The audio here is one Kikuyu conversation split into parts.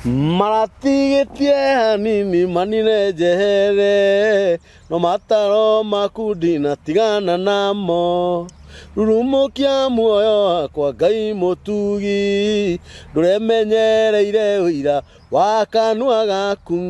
Maratigĩtie hanini manine njehere, no mataro maku ndinatigana namo. Rurumũkia muoyo wakwa Ngai mũtugi, ndũremenyereire ũira wa kanua gaku.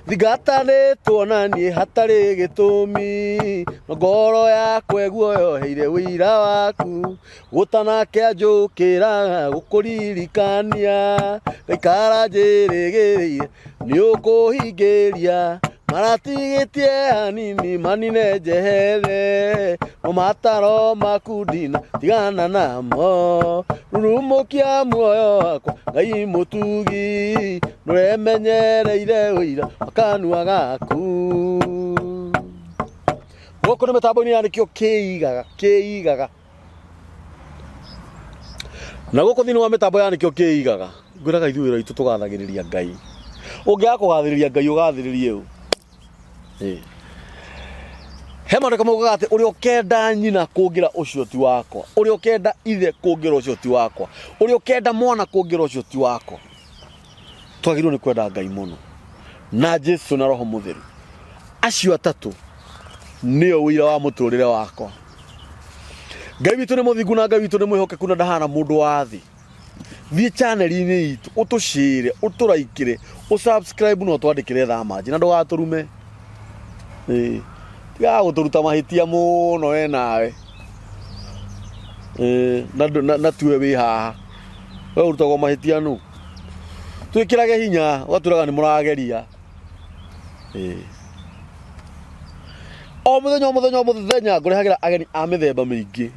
Thingatanĩtwo na niĩ hatarĩ gĩtũmi, no ngoro yakwa ĩguoyoheire ũira waku. Gũtanakĩa njũkĩraga gũkũririkania, ngaikara njĩrĩgĩrĩire nĩũkũhingĩria. Maratigĩtie hanini manine njehere, no mataro maku ndinatigana namo. Rurumũkia muoyo wakwa Ngai mũtugi, ndũremenyereire ũira wa kanua gaku. Gũkũ nĩ mĩtambo-inĩ ya nĩkĩo kĩigaga kĩigaga. Na gũkũ thĩinĩ wa mĩtambo ya nĩkĩo kĩigaga, ngwĩraga ithuĩ wĩra witũ tũgathagĩrĩria Ngai. Ũngĩaga kũgathĩrĩria Ngai ũgathĩrĩrie ũ? Ĩĩ. He maandĩko maugaga atĩ ũrĩa ũkenda nyina kũngĩra ũcio ti wakwa, ũrĩa ũkenda ithe kũngĩra ũcio ti wakwa, ũrĩa ũkenda mwana kũngĩra ũcio ti wakwa. Twagĩrĩirwo nĩ kwenda Ngai mũno na Jesu na Roho Mũtheru. Acio atatũ nĩo ũira wa mũtũrĩre wakwa. Ngai witũ nĩ mũthingu na Ngai witũ nĩ mwĩhokeku na ndahana mũndũ wa thĩ. Thiĩ channel-inĩ itũ ũtũcĩre, ũtũraikĩre, ũsubscribe na ũtwandĩkĩre thamanji na ndũgatũrume. Ĩĩ. Tigaga gũtũruta mahĩtia mũno we nawe. Ĩĩ, na tiwe wĩ haha. We ũrutagwo mahĩtia nũ? Twĩkĩrage hinya ũgatwĩraga nĩ mũrageria. Ĩĩ. O mũthenya o mũthenya o mũthenya ngũrehagĩra ageni a mĩthemba mĩingĩ.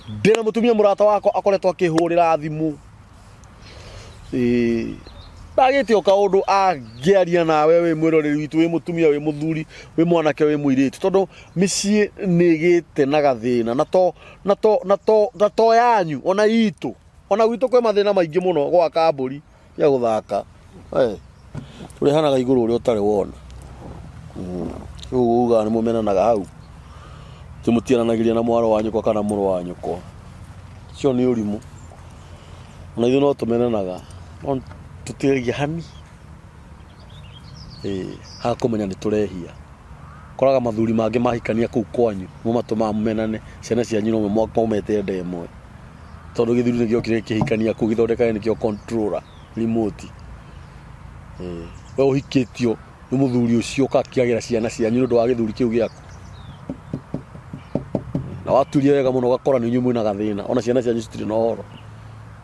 Ndĩna mũtumia mũrata wakwa akoretwo akĩhũrĩra thimũ. Ĩĩ. Ndagĩte o kaũndũ angĩaria nawe wĩ mwĩroreri witũ, wĩ mũtumia, wĩ mũthuri, wĩ mwanake, wĩ mũirĩtu. Tondũ mĩciĩ nĩ ĩgĩte na gathĩna na to na to na to na to yanyu ona itũ. Ona gwitũ kwĩ mathĩna maingĩ mũno gwaka mbũri cia gũthaka. Tũrehanaga igũrũ ũrĩa ũtarĩ wona. Rĩu ugaga nĩ mũmenanaga hau. Atĩ mũtiaranagĩria na mwarĩ wa nyũkwa kana mũrũ wa nyũkwa. Ũcio nĩ ũrimũ. Ona ithuĩ no tũmenanaga no tũtigeria hani hakũmenya nĩ tũrehia. Ũkoraga mathuri mangĩ mahikania kũu kwanyu nĩmo matũmaga mũmenane, ciana cianyu no maumĩte nda ĩmwe. Tondũ gĩthuri nĩ gĩokire gĩkĩhikania kũu gĩthondekage nĩkĩo controller remote. We ũhikĩtio nĩ mũthuri ũcio ũgakĩagĩra ciana cianyu nĩ ũndũ wa gĩthuri kĩu gĩaku. Na waturia wega mũno ũgakora nĩ inyuĩ mwĩna gathĩna ona ciana cianyu citirĩ na ũhoro.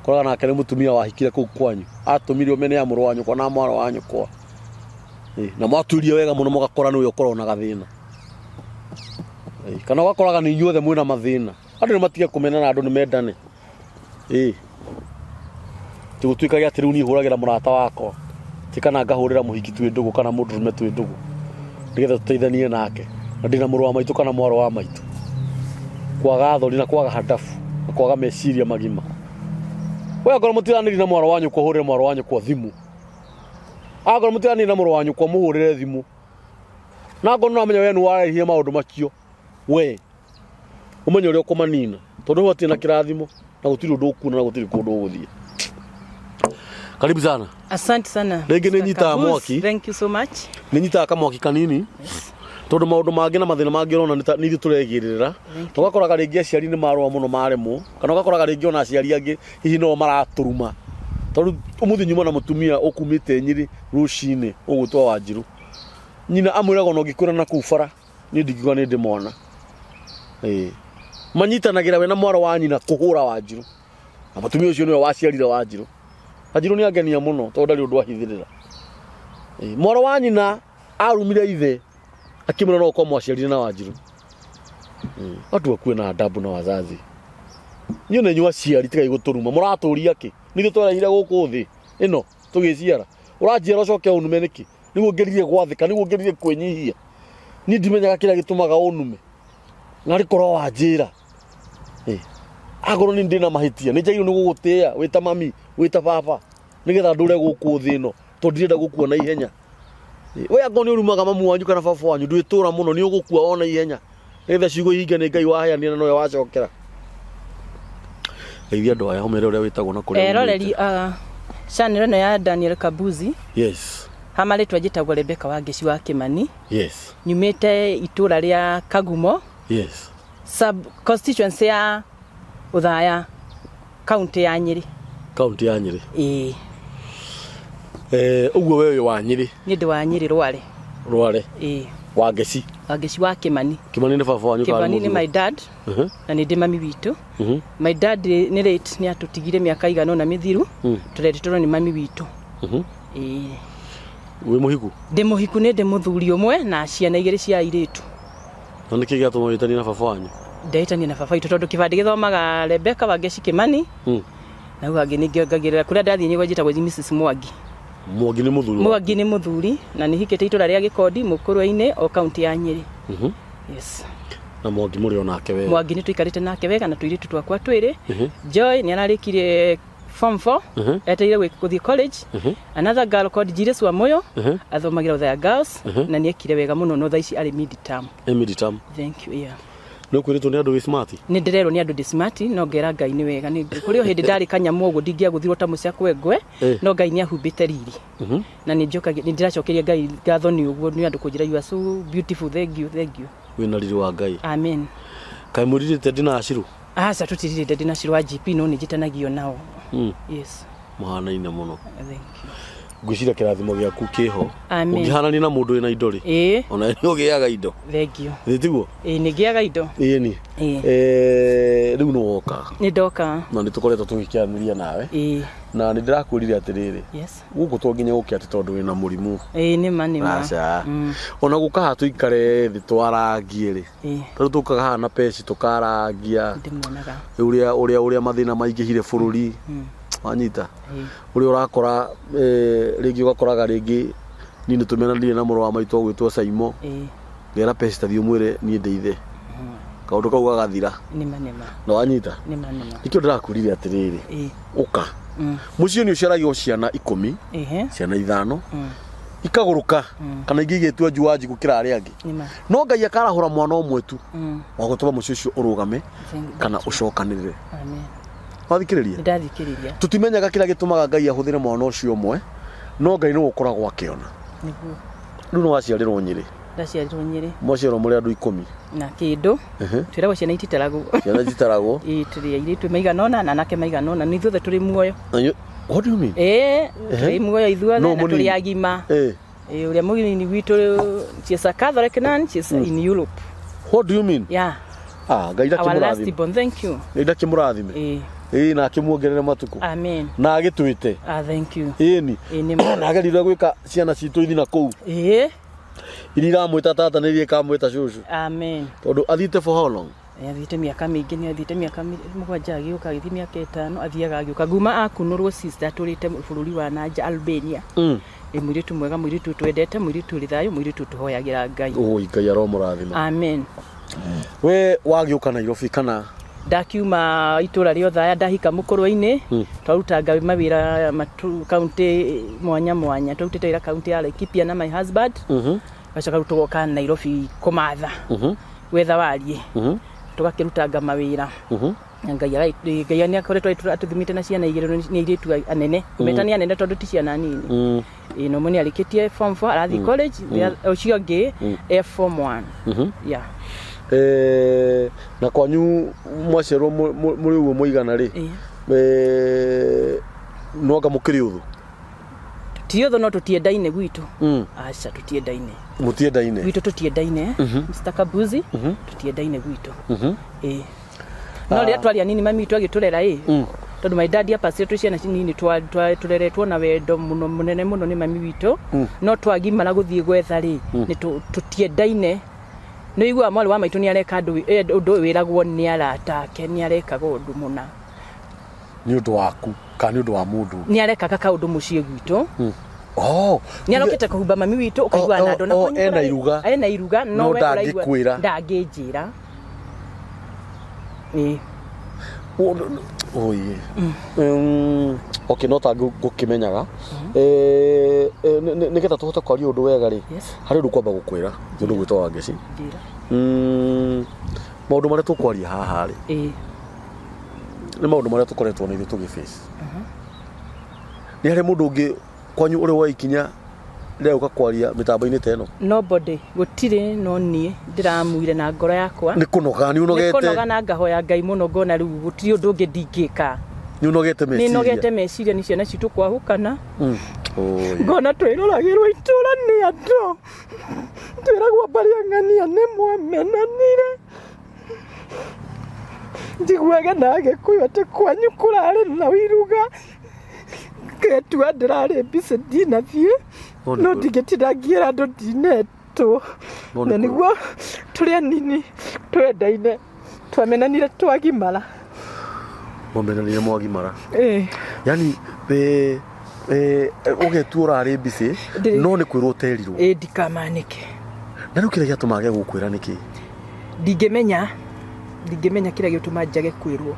Ũkoraga nake nĩ mũtumia wahikire kũu kwanyu, atũmire ũmene ya mũrũ wa nyũkwa na mwarĩ wa nyũkwa. Na mwaturia wega mũno mũgakora nĩwe ũkoragwo na gathĩna. Kana ũgakoraga nĩ inyuothe mwĩna mathĩna. Andũ nĩ matige kũmenana, andũ nĩ mendane. Ĩĩ. Ti gũtuĩkage atĩ rĩu niĩ hũragĩra mũrata wakwa, ti kana ngahũrĩra mũhiki twĩ ndũgũ kana mũndũrũme twĩ ndũgũ, nĩgetha tũteithanie nake, na ndĩna mũrũ wa maitũ kana mwarĩ wa maitũ. Kwaga thoni na kwaga handabu na kwaga meciria magima. We angorwo mũtiranĩria na mwarĩ wa nyũkwa ũhũrĩre mwarĩ wa nyũkwa thimũ. Angorwo mũtiranĩria na mũrũ wa nyũkwa mũhũrĩre thimũ. Na angorwo nĩ ũramenya we nĩ warehire maũndũ macio, we ũmenye ũrĩa ũkũmanina tondũ hau hatirĩ na kĩrathimo na gũtirĩ ũndũ ũkuona na gũtirĩ kũndũ ũgũthiĩ. Karibu sana. Asante sana. Rĩngĩ nĩ Mr. nyitaga Kabus. mwaki. Thank you so much. Nĩ nyitaga kamwaki kanini tondũ maũndũ mangĩ na mathĩna mangĩ ũrona nĩ ithuĩ tũregĩrĩra. Ũgakoraga rĩngĩ aciari nĩ marũa mũno maremwo kana ũgakoraga rĩngĩ ona aciari angĩ hihi no maratũruma. Tondũ ũmũthĩ nyuma na mũtumia ũkumĩte Nyĩrĩ rũcinĩ ũgwĩtwo Wanjirũ. Nyina amwĩraga ona ũngĩkwĩra na kũu bara niĩ ndingiuga nĩ ndĩ mwana. Ĩĩ. Manyitanagĩra we na mwarĩ wa nyina kũhũra Wanjirũ. Na mũtumia ũcio nĩwe waciarire Wanjirũ. Wanjirũ nĩ angenia mũno tondũ ndarĩ ũndũ ahithĩrĩra. Ĩĩ. Mwarĩ wa nyina arumire ithe akĩmwĩra no ũkorwo mwaciarire na Wanjirũ. Ĩĩ. Watu wakuwe na adabu na wazazi. Inyuĩ nĩ inyuĩ aciari tigai gũtũruma. Mũratũria kĩ? Nĩ ithuĩ twarehire gũkũ thĩ ĩno tũgĩciara. Ũranjiara ũcoke ũnume nĩkĩ? Nĩguo ngerie gwathĩka, nĩguo ngerie kwĩnyihia. Niĩ ndimenyaga kĩrĩa gĩtũmaga ũnume. Narĩ korwo wanjĩra. Akorwo nĩ ndĩna mahĩtia, nĩ njagĩrĩirwo nĩ gũgũtĩĩa wĩ ta mami, wĩ ta baba, nĩgetha ndũre gũkũ thĩ ĩno, tondũ ndirenda gũkua na ihenya. We angorwo nĩ ũrumaga mamu wanyu kana baba wanyu, ndwĩtũra mũno, nĩ ũgũkua o na ihenya. Nĩgetha ciugo ihinge nĩ Ngai waheanire na nowe wacokera. Geithia andũ aya ũmere ũrĩa wĩtagwo na kũrĩa Eroreri umĩte. a channel ĩno ya Daniel Kabuzi. Yes. Ha marĩtwa njĩtagwo Rebecca Wangeci wa Kĩmani. Yes. Nyumĩte itũra rĩa Kagumo. Yes. Sub constituency ya Othaya, kaunti ya Nyĩrĩ. Kaunti ya Nyĩrĩ. Ĩĩ. Eh, ũguo we wĩ wa Nyĩrĩ. Niĩ ndĩ wa Nyĩrĩ Rware. Rware. Ĩĩ. Wangeci. Wangeci wa Kĩmani. Kĩmani nĩ baba wanyu kana Kĩmani nĩ mũthuri? my dad. Na nĩ ndĩ mami witũ. My dad nĩ late, nĩ atũtigire mĩaka igana ũna mĩthiru. Tũreretwo nĩ mami witũ. Ĩĩ. Wĩ mũhiku? Ndĩ mũhiku, nĩ ndĩ mũthuri ũmwe na ciana igĩrĩ cia airĩtu. Na nĩkĩ gĩatũma wĩtanie na baba wanyu? Ndetania na baba witũ tondũ kĩbandĩ gĩthomaga Rebecca Wangeci Kĩmani. Na hau hangĩ nĩngĩongagĩrĩra kũrĩa ndathiĩ nĩguo njĩtagwo Mrs Mwangi. Mwangi nĩ mũthuri waku? Mwangi nĩ mũthuri na nĩ hikĩte itũra rĩa Gĩkondi Mũkũrwe-inĩ o kaunti ya Nyĩrĩ. Yes. Na Mwangi mũrĩ o nake wega? Mwangi nĩ tũikarĩte nake wega na tũirĩtu twakwa twĩrĩ. Joy nĩ ararĩkirie form 4, etereire gũthiĩ college. Another girl called Jiris Wamoyo athomagĩra Othaya Girls na nĩ ekire wega mũno, no thaa ici arĩ mid term. Ĩ mid term. Thank you, yeah. Nĩ ũkwĩrĩtwo nĩ andũ wĩ smart? Nĩ ndĩrerwo nĩ andũ ndĩ smart, no ngera Ngai nĩ wega. Nĩ kũrĩ o hĩndĩ ndarĩ kanyamũ ũguo ndingĩagũthirwo ta mũcakwengwe, no Ngai nĩ ahumbĩte riri. Na nĩ njokagia, nĩ ndĩracokeria Ngai ngatho nĩ ũguo, nĩ andũ kũnjĩra you are so beautiful, thank you, thank you. Wĩna riri wa Ngai. Amen. Kaĩ mwĩrirĩte ndĩ na Acirũ? Aca, tũtirirĩte ndĩ na Acirũ wa GP, no nĩ njĩtanagio nao. Yes. Mũhanaine mũno. Thank you. Ngwĩciria kĩrathimo gĩaku kĩho. Amen. Ũngĩhanania na mũndũ wĩna indo rĩ, Ĩĩ. ona nĩ ũgĩaga indo. Thank you. Ĩ tiguo? Ĩĩ, nĩ ngĩaga indo. Ĩni. Ĩĩ. Rĩu nĩ woka. Nĩ ndoka. Na nĩ tũkoretwo tũgĩkĩaranĩria nawe. Ĩĩ. Na nĩ ndĩrakwĩrire atĩrĩrĩ. Yes. Gũkũ to nginya ũke atĩ tondũ wĩna mũrimũ. Ĩĩ, nĩ ma, nĩ ma. Aca. Ona gũka haha tũikare thĩ twarangie rĩ. Ĩĩ. Tondũ tũkaga haha na peci tũkarangia. Ndĩmuonaga. Ũrĩa ũrĩa ũrĩa mathĩna maingĩhire bũrũri. Wanyita. Ĩĩ. Ũrĩa ũrakora rĩngĩ ũgakoraga rĩngĩ niĩ nĩ tũmenanire na mũrũ wa maitũ ũgwĩtwo Saimo. Ĩĩ. Ngera peci ta thiĩ ũmwĩre niĩ ndĩ ithe. Kaũndũ kau gagathira. Nĩ ma, nĩ ma. Na wanyita. Nĩ ma, nĩ ma. Nĩkĩo ndĩrakwĩrire atĩrĩrĩ. Ĩĩ. Ũka. Mũciĩ nĩ ũciaragio ciana 10. Ehe. Ciana 5. Ikagũrũka kana ingĩ igĩtua njuanji gũkĩra arĩa angĩ. Nĩ ma. No Ngai akarahũra mwana ũmwe tu wa gũtũma mũciĩ ũcio ũrũgame Thank kana ũcokanĩrĩre. Amen. Wathikĩrĩria? Nĩ ndathikĩrĩria. Tũtimenyaga kĩrĩa gĩtũmaga Ngai ahũthĩre mwana ũcio ũmwe, no Ngai nĩwe ũkoragwo akĩona. Nĩguo. Rĩu nĩ waciarĩrwo Nyĩrĩ. Ndaciarirwo Nyĩrĩ. Mwaciarwo mũrĩ andũ 10. Na kĩndũ. Twĩragwo ciana ititaragwo. Ciana ititaragwo. Ĩĩ, tũrĩ airĩtu maigana ũna na anake maigana ũna. Nĩ ithuothe tũrĩ muoyo. Na inyuĩ- What do you mean? Ĩĩ, tũrĩ muoyo ithuothe No na tũrĩ mũnini. agima. Ĩĩ. Ĩĩ, ũrĩa mũnini witũ, she's a Catholic nun, she's in Europe. What do you mean? Yeah. Ah, Ngai Our last ndakĩmũrathime. born, thank you. Ngai ndakĩmũrathime. Ĩĩ. Ĩĩ, na akĩmuongerere matukũ. Amen. Na agĩtwĩte. Ah, thank you. Ĩni. Ĩĩ, nĩ ma. Na agerire gwĩka ciana citũ ithi na kũu. Ĩĩ. Iria iramwĩta tata nĩ iria ikamwĩta cũcũ. Amen. Tondũ athiĩte for how long? Athiĩte mĩaka mĩingĩ, nĩ athiĩte mĩaka 7 agĩũka, agĩthiĩ mĩaka 5, athiaga agĩũka. Nguma akunũrwo sister atũrĩte bũrũri wa na nja Albania. Ĩ mũirĩtu mwega, mũirĩtu twendete, mũirĩtu ũrĩ thayũ, mũirĩtu tũhoyagĩra Ngai. Oi, Ngai aromũrathima. Amen. We wagĩũka Nairobi kana? Ndakiuma itũra rĩa Othaya, ndahika Mũkũrwe-inĩ, twarutanga mawĩra kaunti mwanya mwanya. Twarutĩte wĩra kaunti ya Laikipia na my husband. Gacoka rĩu tũgoka Nairobi kũmatha. Gwetha wariĩ. Tũgakĩrutanga mawĩra. Na Ngai Ngai nĩ akoretwo atũthimĩte na ciana igĩrĩ, nĩ airĩtu anene. Ngũmeta nĩ anene tondũ ti ciana nini. Ĩĩ, na ũmwe nĩ arĩkĩtie form 4 arathiĩ college, ũcio ũngĩ e form 1. Yeah. Na kwanyu mwaciarwo mũrĩ ũguo mũigana rĩ, no anga mũkĩrĩ ũthũ? Ti ũthũ, no tũtiendaine gwitũ. Aca, tũtiendaine. Mũtiendaine? Gwitũ tũtiendaine. Mr. Kabuzi, tũtiendaine gwitũ. Ĩĩ. No rĩrĩa twarĩ anini mami witũ agĩtũrera ĩ, tondũ my dad apacire twĩ ciana nini, tũreretwo na wendo mũno mũnene mũno nĩ mami witũ. No twagimara gũthiĩ gwetha rĩ, nĩ tũtiendaine. Nĩ ũiguaga mwarĩ wa maitũ nĩ areka ũndũ ũyũ wĩragwo nĩ arata ake, nĩ arekaga ũndũ mũna. Nĩ ũndũ waku kana nĩ ũndũ wa mũndũ? Nĩ arekaga kaũndũ mũciĩ gwitũ. Oh, Nĩ arokĩte kũhumba mami witũ, ũkaigua na andũ. Oh, ena iruga. Ena iruga, no No we ũraigua ndangĩkwĩra. ndangĩnjĩra. Ĩĩ. Oh, yeah. Okay, no ta ngũkĩmenyaga. Nĩgetha tũhote kwaria ũndũ wega rĩ, harĩ ũndũ kwamba gũkwĩra mũndũ gwĩtwo Wangeci. Njĩra. Maũndũ marĩa tũkwaria haha rĩ, Ĩĩ. Nĩ maũndũ marĩa tũkoretwo na ithuĩ tũgĩ face. Nĩ harĩ mũndũ ũngĩ kwanyu ũrĩ woya ikinya rĩa gũka kwaria mĩtambo-inĩ ta ĩno? Nobody, gũtirĩ, no niĩ ndĩramuire na ngoro yakwa. Nĩ kũnoga, nĩ Nĩ ũnogete. kũnoga na ngahoya Ngai mũno, ngona rĩu gũtirĩ ũndũ ũngĩ ndingĩka. Nĩ ũnogete Nĩ meciria. nogete meciria nĩ ciana citũ kwahũkana. Oi. Ngona twĩroragĩrwo itũra nĩ andũ. Twĩragwo mbarĩ ya ng'ania nĩ mwamenanire. Njiguaga na Agĩkũyũ atĩ kwanyu kũrarĩ na iruga. Ngetua ndĩrarĩ busy ndinathiĩ. No nĩ No kũ- ndingĩtinda ngĩra andũ ndinetwo. No nĩ Na kũ- nĩguo tũrĩ anini twendaine twamenanire twagimara. Mwamenanire mwagimara. Ĩĩ. Yani we ũgetua ũrarĩ busy Ndĩ- no nĩ kwĩrwo ũterirwo. Ĩĩ, ndikamanĩke. Na rĩu kĩrĩa gĩatũma age gũkwĩra nĩ kĩĩ? Ndingĩmenya, ndingĩmenya kĩrĩa gĩgũtũma njage kwĩrwo.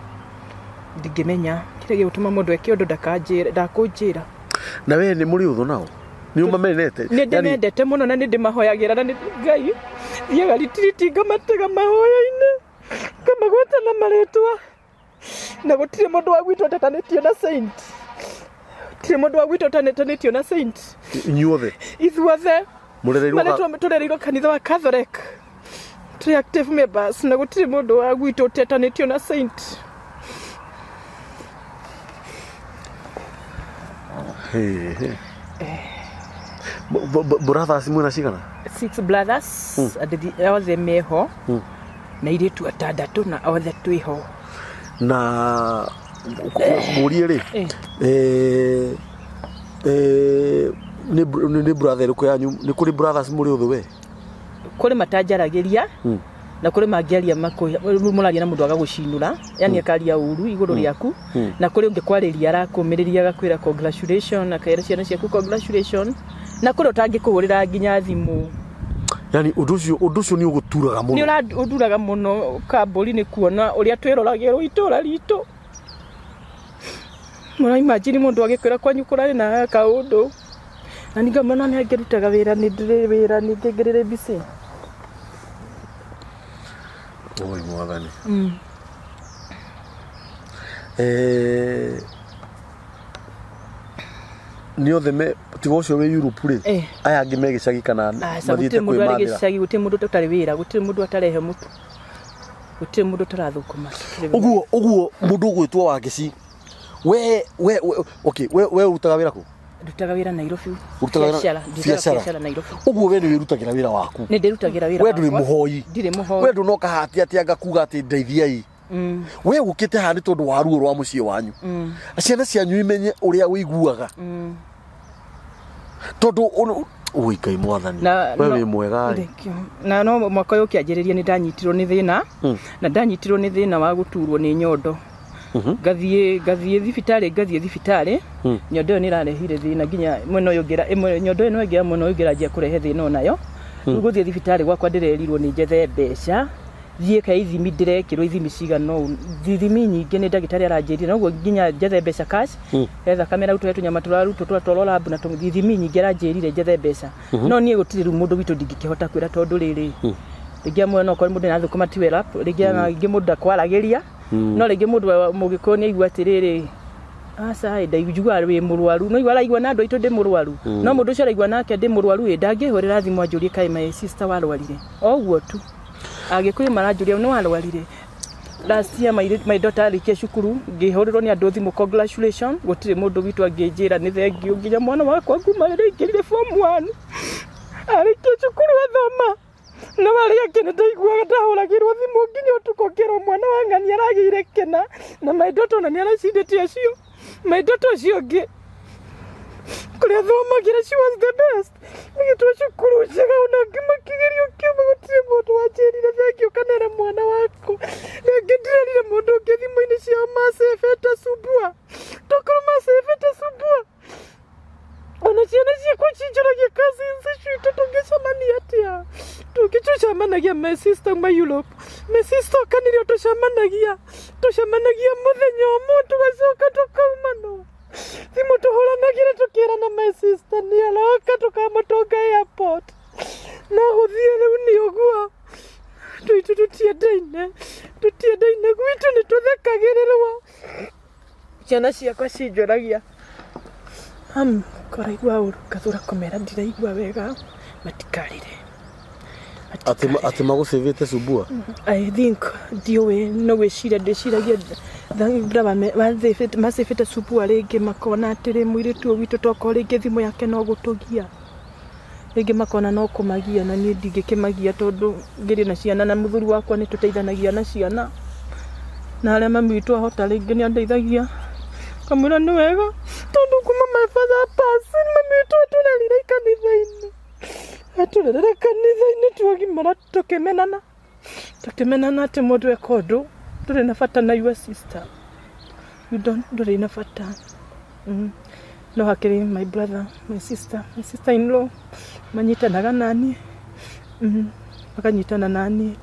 Ndingĩmenya kĩrĩa gĩgũtũma mũndũ eke ũndũ ndakanjĩre, ndakũnjĩra. Na we nĩ mũrĩ ũthũ nao? Nĩ ũmamenete? Nĩ ndĩmendete mũno na nĩ ndĩmahoyagĩra na nĩ Ngai thiaga ritiriti ngamatega mahoya-inĩ, ngamagweta na marĩtwa. Na gũtirĩ mũndũ wa gwitũ ũtetanĩtio na saint. Gũtirĩ mũndũ wa gwitũ ũtetanĩtio na saint. Inyuothe Ithuothe mũrereirwo marĩtwa tũrereirwo kanitha wa Catholic. Tũrĩ active members na gũtirĩ mũndũ wa gwitũ ũtetanĩtio na saint. Brothers mwĩna cigana? Six brothers, andũ othe meho na airĩtu atandatũ na othe twĩho. Na mũrie rĩ, nĩ brother ĩrĩkũ yanyu, nĩ kũrĩ brothers mũrĩ ũthũ we? Kũrĩ matanjaragĩria na kũrĩ mangĩaria mũraria na mũndũ agagũcinũra, yani akaria ũru igũrũ rĩaku, na kũrĩ ũngĩ kwarĩria arakũmĩrĩria agakwĩra congratulation, akera ciana ciaku congratulation, na kũrĩ ũtangĩkũhũrĩra nginya thimũ. Yani ũndũ ũcio, ũndũ ũcio nĩ ũgũturaga mũno. Nĩ ũnduraga mũno kambũri nĩ kuona ũrĩa twĩroragĩrwo itũra ritũ. Mũra imagine mũndũ agĩkwĩra kwanyu kũrarĩ na kaũndũ. Na ningĩ ngamwĩra no nĩ ngĩrutaga wĩra, nĩ ndĩrĩ wĩra, ningĩ ngĩrĩrĩ busy. Oi mwathani. Nĩ othe me tiga ũcio wĩ Europe rĩ, aya angĩ me gĩcagi kana Aca, mathiĩte gũtirĩ mũndũ arĩ kwĩmathĩra? gĩcagi, gũtirĩ mũndũ ũtarĩ wĩra, gũtirĩ mũndũ atarehe mũtu, gũtirĩ mũndũ ũtarathũkũma. Ũguo ũguo mũndũ ũgwĩtwo Wangeci, we okay, we ũrutaga wĩra kũ? Ndutaga wĩra Nairobi. Ũrutaga wĩra- Biacara, ndutaga biacara. biacara Nairobi. Ũguo we nĩ wĩrutagĩra wĩra waku? Nĩ ndĩrutagĩra wĩra We ndũrĩ wakwa. mũhoi? Ndirĩ mũhoi. We ndũnoka hatia atĩ anga kuga atĩ ndeithiai? We ũkĩte haha nĩ tondũ wa ruo rwa mũciĩ wanyu, ciana cianyu imenye ũrĩa ũiguaga, tondũ ui Ngai mwathani, we wĩ mwega rĩ. Thank you. Na no mwaka ũyũ ũkĩanjĩrĩria nĩ ndanyitirwo nĩ thĩna, na ndanyitirwo nĩ thĩna wa gũturwo nĩ nyondo. Ngathiĩ thibitarĩ, nyondo ĩyo nĩ ĩrarehire thĩna nginya mwena ũyũ ũngĩ, nyondo ĩyo no ĩngĩra mwena ũyũ ũngĩ ĩranjia kũrehe thĩna onayo. Rĩu gũthiĩ thibitarĩ gwakwa ndĩrerirwo nĩ njethe mbeca, thiĩ ka ithimi, ndĩrekĩrwo ithimi cigana ũũ, ithimi nyingĩ nĩ ndagĩtarĩ aranjĩrire, noguo nginya njethe mbeca cash, he thakame ĩrarutwo, he tũnyama tũrarutwo tũratwarwo lab na ithimi nyingĩ aranjĩrire njethe mbeca. No niĩ gũtirĩ rĩu mũndũ witũ ndingĩkĩhota kwĩra tondũ rĩrĩ, rĩngĩ amwe no okorwo mũndũ nĩarathũkũma ti wera, rĩngĩ rĩngĩ mũndũ ndakwaragĩria, no rĩngĩ mũndũ mũgĩkũyũ nĩ aigua atĩrĩrĩ, aca ĩ, ndaiguaga wĩ mũrwaru, no igua araigua na andũ aitũ ndĩ mũrwaru, no mũndũ ũcio araigua nake ndĩ mũrwaru ĩ, ndangĩhũrĩra thimũ anjũrie kaĩ my sister warwarire, o ũguo tu. Agĩkũyũ maranjũria nĩ warwarire. Last year my daughter arĩkia cukuru ngĩhũrĩrwo nĩ andũ thimũ congratulation, gũtirĩ mũndũ witũ angĩnjĩra nĩ thengiũ nginya mwana wakwa kuma rĩrĩa aingĩrire form 1 arĩkia cukuru athoma. No arĩa angĩ nĩ ndaiguaga ndahũragĩrwo thimũ nginya ũtukũ ngĩrwo mwana wa ng'ani aragĩire kĩna, na my daughter ona nĩ aracindĩte acio, my daughter ũcio ũngĩ kũrĩa athomagĩra, she was the best. Agĩtwo cukuru njega ona ngĩmakĩgerio kĩuma gũtirĩ mũndũ wanjĩrire thengiũ kana era mwana waku. Rĩngĩ ndirerire mũndũ ũngĩ thimũ-inĩ ciao macebete sumbua, tokorwo macebete sumbua. Ona ciana ciakwa cinjũragia cousins citũ tũngĩcemania atĩa, tũngĩtũcemanagia my sister ma Europe, my sister oka nĩrĩo tũcemanagia, tũcemanagia mũthenya ũmwe tũgacoka tũkaumana. Thimũ tũhũranagĩra tũkĩrana my sister nĩ aroka tũkamũtũnga airport, no gũthiĩ rĩu nĩ ũguo. Andũ aitũ tũtiendaine, tũtiendaine gwitũ nĩ tũthekagĩrĩrwo. Ciana ciakwa cinjũragia, mami ko ũraigua ũru? Ngathũra kũmera ndiraigua wega, matikarĩre. Atĩ atĩ magũcĩvĩte subua? I think ndiũĩ no gwĩciria ndĩciragia macĩbĩte subua rĩngĩ makona atĩrĩ mũirĩtu ũyũ witũ tokorwo rĩngĩ thimũ yake no gũtũgia. Rĩngĩ makona no kũmagia na niĩ ndingĩkĩmagia tondũ ngĩrĩ na ciana na mũthuri wakwa nĩ tũteithanagia na ciana. Na harĩa mami witũ ahota rĩngĩ nĩ andeithagia, ngamwĩra nĩ wega tondũ kuma my father pass mami witũ atũrerire kanitha-inĩ, atũrerire kanitha-inĩ twagimara tũkĩmenana. Tũkĩmenana atĩ mũndũ eka ũndũ ndũrĩ na bata na your sister. You don't ndũrĩ na bata. No hakĩrĩ my brother, my sister, my sister in law manyitanaga naniĩ. Makanyitana naniĩ.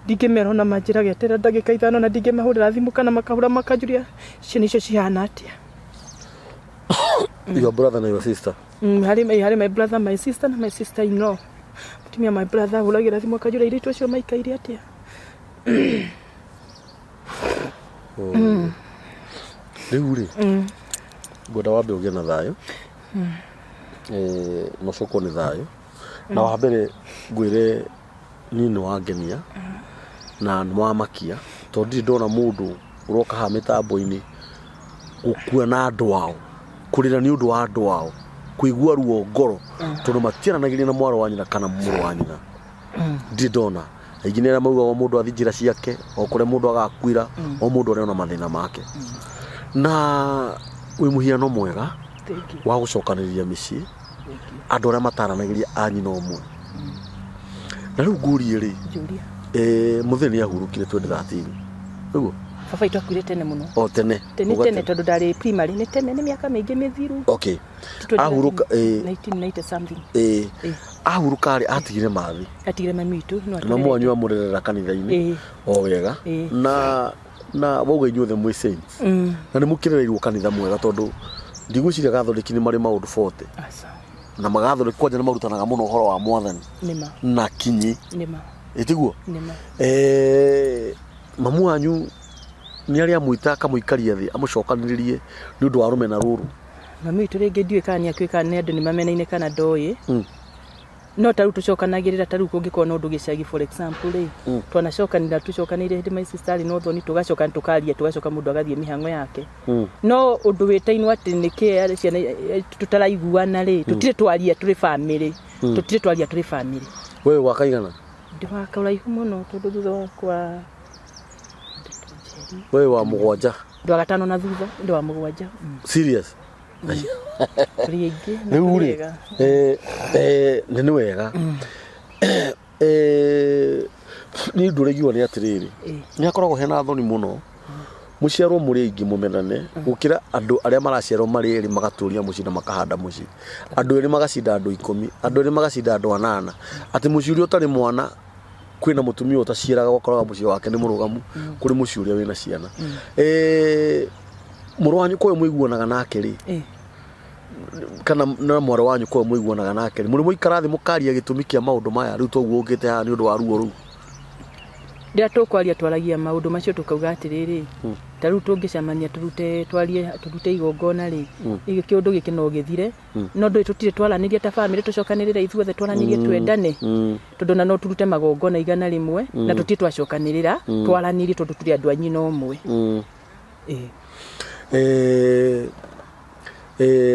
Ndingĩmera ona manjĩraga eterera ndagĩka ithano na ndingĩmahũrĩra thimũ kana makahũra makanjũria ciana icio cihana atĩa. Your brother na your sister? Harĩ my brother, my sister na my sister in law. Mũtumia my brother ahũragĩra thimũ akanjũria airĩtu acio maikaire atĩa. Rĩu rĩ, ngwenda wambe ũgĩe na thayũ. Na ũcokwo nĩ thayũ. Na wa mbere ngwĩre niĩ nĩ wangenia na nĩ wamakia tondũ ndirĩ ndona mũndũ ũroka haha mĩtambo-inĩ gũkua na andũ ao, kũrĩra nĩ ũndũ wa andũ ao, kũigua ruo ngoro tondũ matiaranagĩria na mwarĩ wa nyina kana mũrũ wa nyina. Ndirĩ ndona. Aingĩ nĩ arĩa maugaga o mũndũ athiĩ njĩra ciake, o kũrĩa mũndũ agakuĩra, o mũndũ arĩ ona mathĩna make. Na wĩ mũhiano mwega Thank you. wa gũcokanĩrĩria mĩciĩ, Thank you. andũ arĩa mataranagĩria a nyina ũmwe. Na rĩu ngũrie rĩ, Njũria. Mũthee nĩ ahurũkire 2013. Nĩguo? Baba witũ akuire tene mũno. O tene. Tene Uga tene tondũ ndarĩ primary nĩ tene nĩ mĩaka mĩingĩ mĩthiru. Okay. Ahurũka 1990 something. Ahurũka rĩ atigire mathi. Atigire mami witũ no Na mamu wanyu amũrerera kanitha-inĩ o wega. Na wauga inyuothe mwĩ saints. Na nĩ mũkĩrereirwo kanitha mwega tondũ ndigwĩciria Gathoriki nĩ marĩ maũndũ 40. Aca. Na magathoriki kwanja nĩ marutanaga mũno ũhoro wa mwathani. Nĩma. Na kinyi. Nĩma. Ĩtiguo? Nĩma. Mamu wanyu nĩ arĩ amwĩta akamũikaria thĩ amũcokanĩrĩrie nĩ ũndũ wa rũmena rũrũ? Mami witũ rĩngĩ ndiũĩ kana nĩ akĩũĩ kana nĩ andũ nĩ mamenaine kana ndoĩ. No ta rĩu tũcokanagĩrĩra ta rĩu kũngĩkorwo na ũndũ gĩcagi for example rĩ, twanacokanĩra tũcokanĩire hĩndĩ my sister arĩ na ũthoni tũgacoka tũkaria tũgacoka mũndũ agathiĩ mĩhang'o yake. No ũndũ wĩtainwo atĩ nĩkĩ ciana tũtaraiguana rĩ, tũtirĩ twaria tũrĩ family. Tũtirĩ twaria tũrĩ family. Wewe wa kaigana? Ndĩ wa kũraihu mũno tondũ thutha wakwa Wewe wa mũgwanja? Ndĩ wa gatano na thutha, ndĩ wa mũgwanja. Serious? Tũrĩ aingĩ na Rĩu tũrĩ rĩ, ega. Nĩ wega. Niĩ ũndũ ũrĩa ingĩuga nĩ atĩrĩrĩ, nĩ hakoragwo hena thoni mũno mũciarwo mũrĩ aingĩ mũmenane gũkĩra andũ arĩa maraciarwo marĩ erĩ magatũria mũciĩ na makahanda mũciĩ. Andũ erĩ magacinda andũ 10, andũ erĩ magacinda andũ 8. Atĩ mũciĩ ũrĩa ũtarĩ mwana kwĩna mũtumia ũtaciaraga ũgakoraga mũciĩ wake nĩ mũrũgamu kũrĩ mũciĩ ũrĩa wĩna ciana. Mũrũ wa nyũkwa ũyũ mũiguanaga nake rĩ, kana na mwarĩ wa nyũkwa ũyũ mũiguanaga nake rĩ, mũrĩ mwaikara thĩ mũkaria gĩtũmi kĩa maũndũ maya rĩu toguo ũkĩte haha nĩ ũndũ wa ruo rũu? Rĩrĩa tũkwaria twaragia maũndũ macio tũkauga atĩrĩrĩ, ta rĩu tũngĩcemania tũrute twarie tũrute igongona rĩ, kĩũndũ gĩkĩ no gĩthire, no ndũĩ tũtirĩ twaranĩria ta bamĩrĩ tũcokanĩrĩre ithuothe twaranĩrie twendane, tondũ ona no tũrute magongona 100 na tũtirĩ twacokanĩrĩra twaranĩrie tondũ tũrĩ andũ a nyina ũmwe.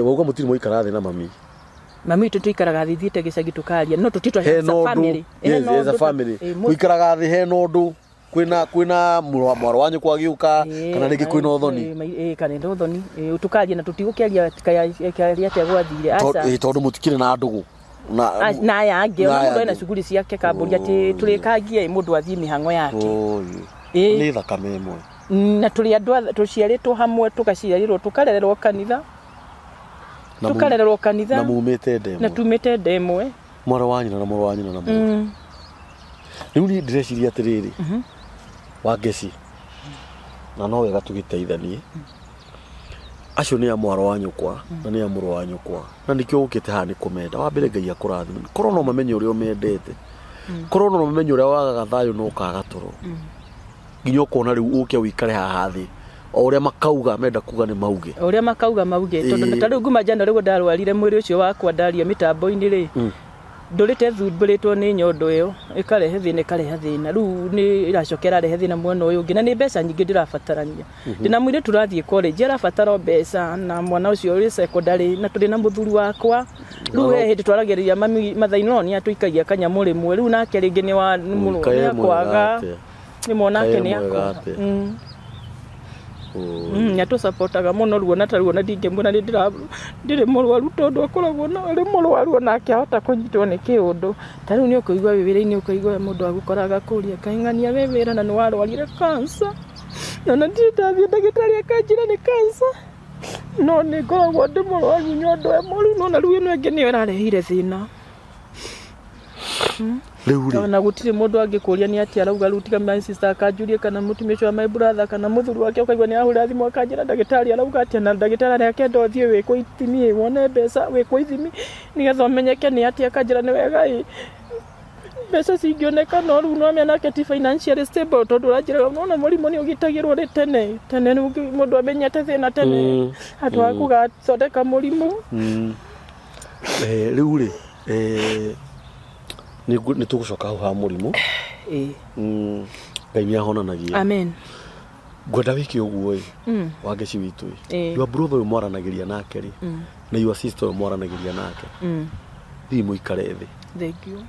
Wauga mũtirĩ mwaikara thĩ na mami? Mami witũ tũikaraga thĩ ithiĩte gĩcagi tũkaria, no tũtirĩ twa Hena as a ũndũ. family. Yes, Hena as a ũndũ. family. Mũikaraga thĩ hena ũndũ, kwĩna mwarĩ wa nyũkwa agĩũka, kana rĩngĩ kwĩna ũthoni? Kana ĩna ũthoni. Tũkaria na tũtigũkĩaria kaya atĩa gwathire. Aca. Tondũ mũtikĩrĩ na ndũgũ. Na aya angĩ, Na ona aya mũndũ ena angĩ. cuguri ciake kambũria atĩ tũrĩkangie mũndũ athiĩ mĩhang'o yake. Nĩ thakame ĩmwe. Na tũrĩ andũ tũciarĩtwo hamwe, tũgaciarĩrwo, tũkarererwo kanitha. Tũkarererwo kanitha. Na mumĩte nda ĩmwe. Na tumĩte nda ĩmwe. Mwarĩ wa nyina na mũrũ wa nyina na mũrũ. Rĩu niĩ ndĩreciria atĩrĩrĩ, Wangeci, na no wega tũgĩteithanie. Acio nĩ a mwarĩ wa nyũkwa na nĩ a mũrũ wa nyũkwa, na nĩkĩo ũkĩte haha nĩ kũmenda. Wa mbere Ngai akũrathime. Korwo no mamenye ũrĩa ũmendete. Korwo no ũmenye ũrĩa wagaga thayũ no ũkaga toro. Nginya ũkona rĩu ũke ũikare haha thĩ. O ũrĩa makauga menda kuga nĩ mauge. O ũrĩa makauga mauge tondũ ta rĩu nguma njano rĩu ndarwarire mwĩrĩ ũcio wakwa ndaria mĩtambo-inĩ rĩ ndũrĩte thumbũrĩtwo nĩ nyondo ĩyo ĩkarehe thĩna ĩkarehe thĩna rĩu nĩ ĩracoka ĩrarehe thĩna mwena ũyũ ũngĩ na nĩ mbeca nyingĩ ndĩrabatarania ndĩna mũirĩtu ũrathiĩ college arabatara o mbeca na mwana ũcio ũrĩ secondary na tũrĩ na mũthuri wakwa rĩu he hĩndĩ twaragĩrĩria mami mathainĩ nĩ atũikagia kanyamũ rĩmwe rĩu nake rĩngĩ nĩ wa nĩ mũrũ- Kaĩ nĩ mwega akwaga atĩa? nĩ mwanake Kaĩ nĩ mwega akwaga atĩa? Nĩ atũcapotaga mũno ruo na ta ruo na ndingĩmuona nĩ ndĩra ndirĩ mũrwaru tondũ akoragwo na arĩ mũrwaru onake ahota kũnyitwo nĩ kĩũndũ. Ta rĩu nĩ ũkũigua wĩ wĩra-inĩ ũkaigua mũndũ agũkora agakũria kaĩ ng'ania wĩ wĩra na nĩ warwarire cancer na ona ndirĩ ndathiĩ ndagĩtarĩ akanjĩra nĩ cancer no nĩ ngoragwo ndĩ mũrwaru nyondo ĩmwe rĩu nĩwona rĩu ĩno ĩngĩ nĩyo ĩrarehire thĩna. Rĩu rĩ Na gũtirĩ mũndũ angĩkũria nĩ atĩa arauga rĩu tiga my sister akanjũria kana mũtumia ũcio wa my brother kana mũthuri wake ũkaigua nĩ ahũra thimũ akanjĩra ndagĩtarĩ arauga atĩa na ndagĩtarĩ arĩa akenda ũthiĩ wĩkwo ithimi ĩ wone mbeca wĩkwo ithimi nĩgetha ũmenyeke nĩ atĩa akanjĩra nĩ wega ĩ mbeca cingĩoneka no rĩu no nake ti financially stable tondũ ũranjĩra nona mũrimũ nĩ ũgitagĩrwo rĩ tene tene rĩu mũndũ amenyete thĩna tene handũ ha gũgathondeka mũrimũ. Rĩu rĩ nĩ tũgũcoka hau ha mũrimũ. Ngai nĩ ahonanagia. Amen. Ngwenda wĩke ũguo ĩ Wangeci witũ ĩ your brother ũyũ mwaranagĩria nake rĩ na your sister ũyũ mwaranagĩria nake thiĩ mũikare thĩ. Thank you.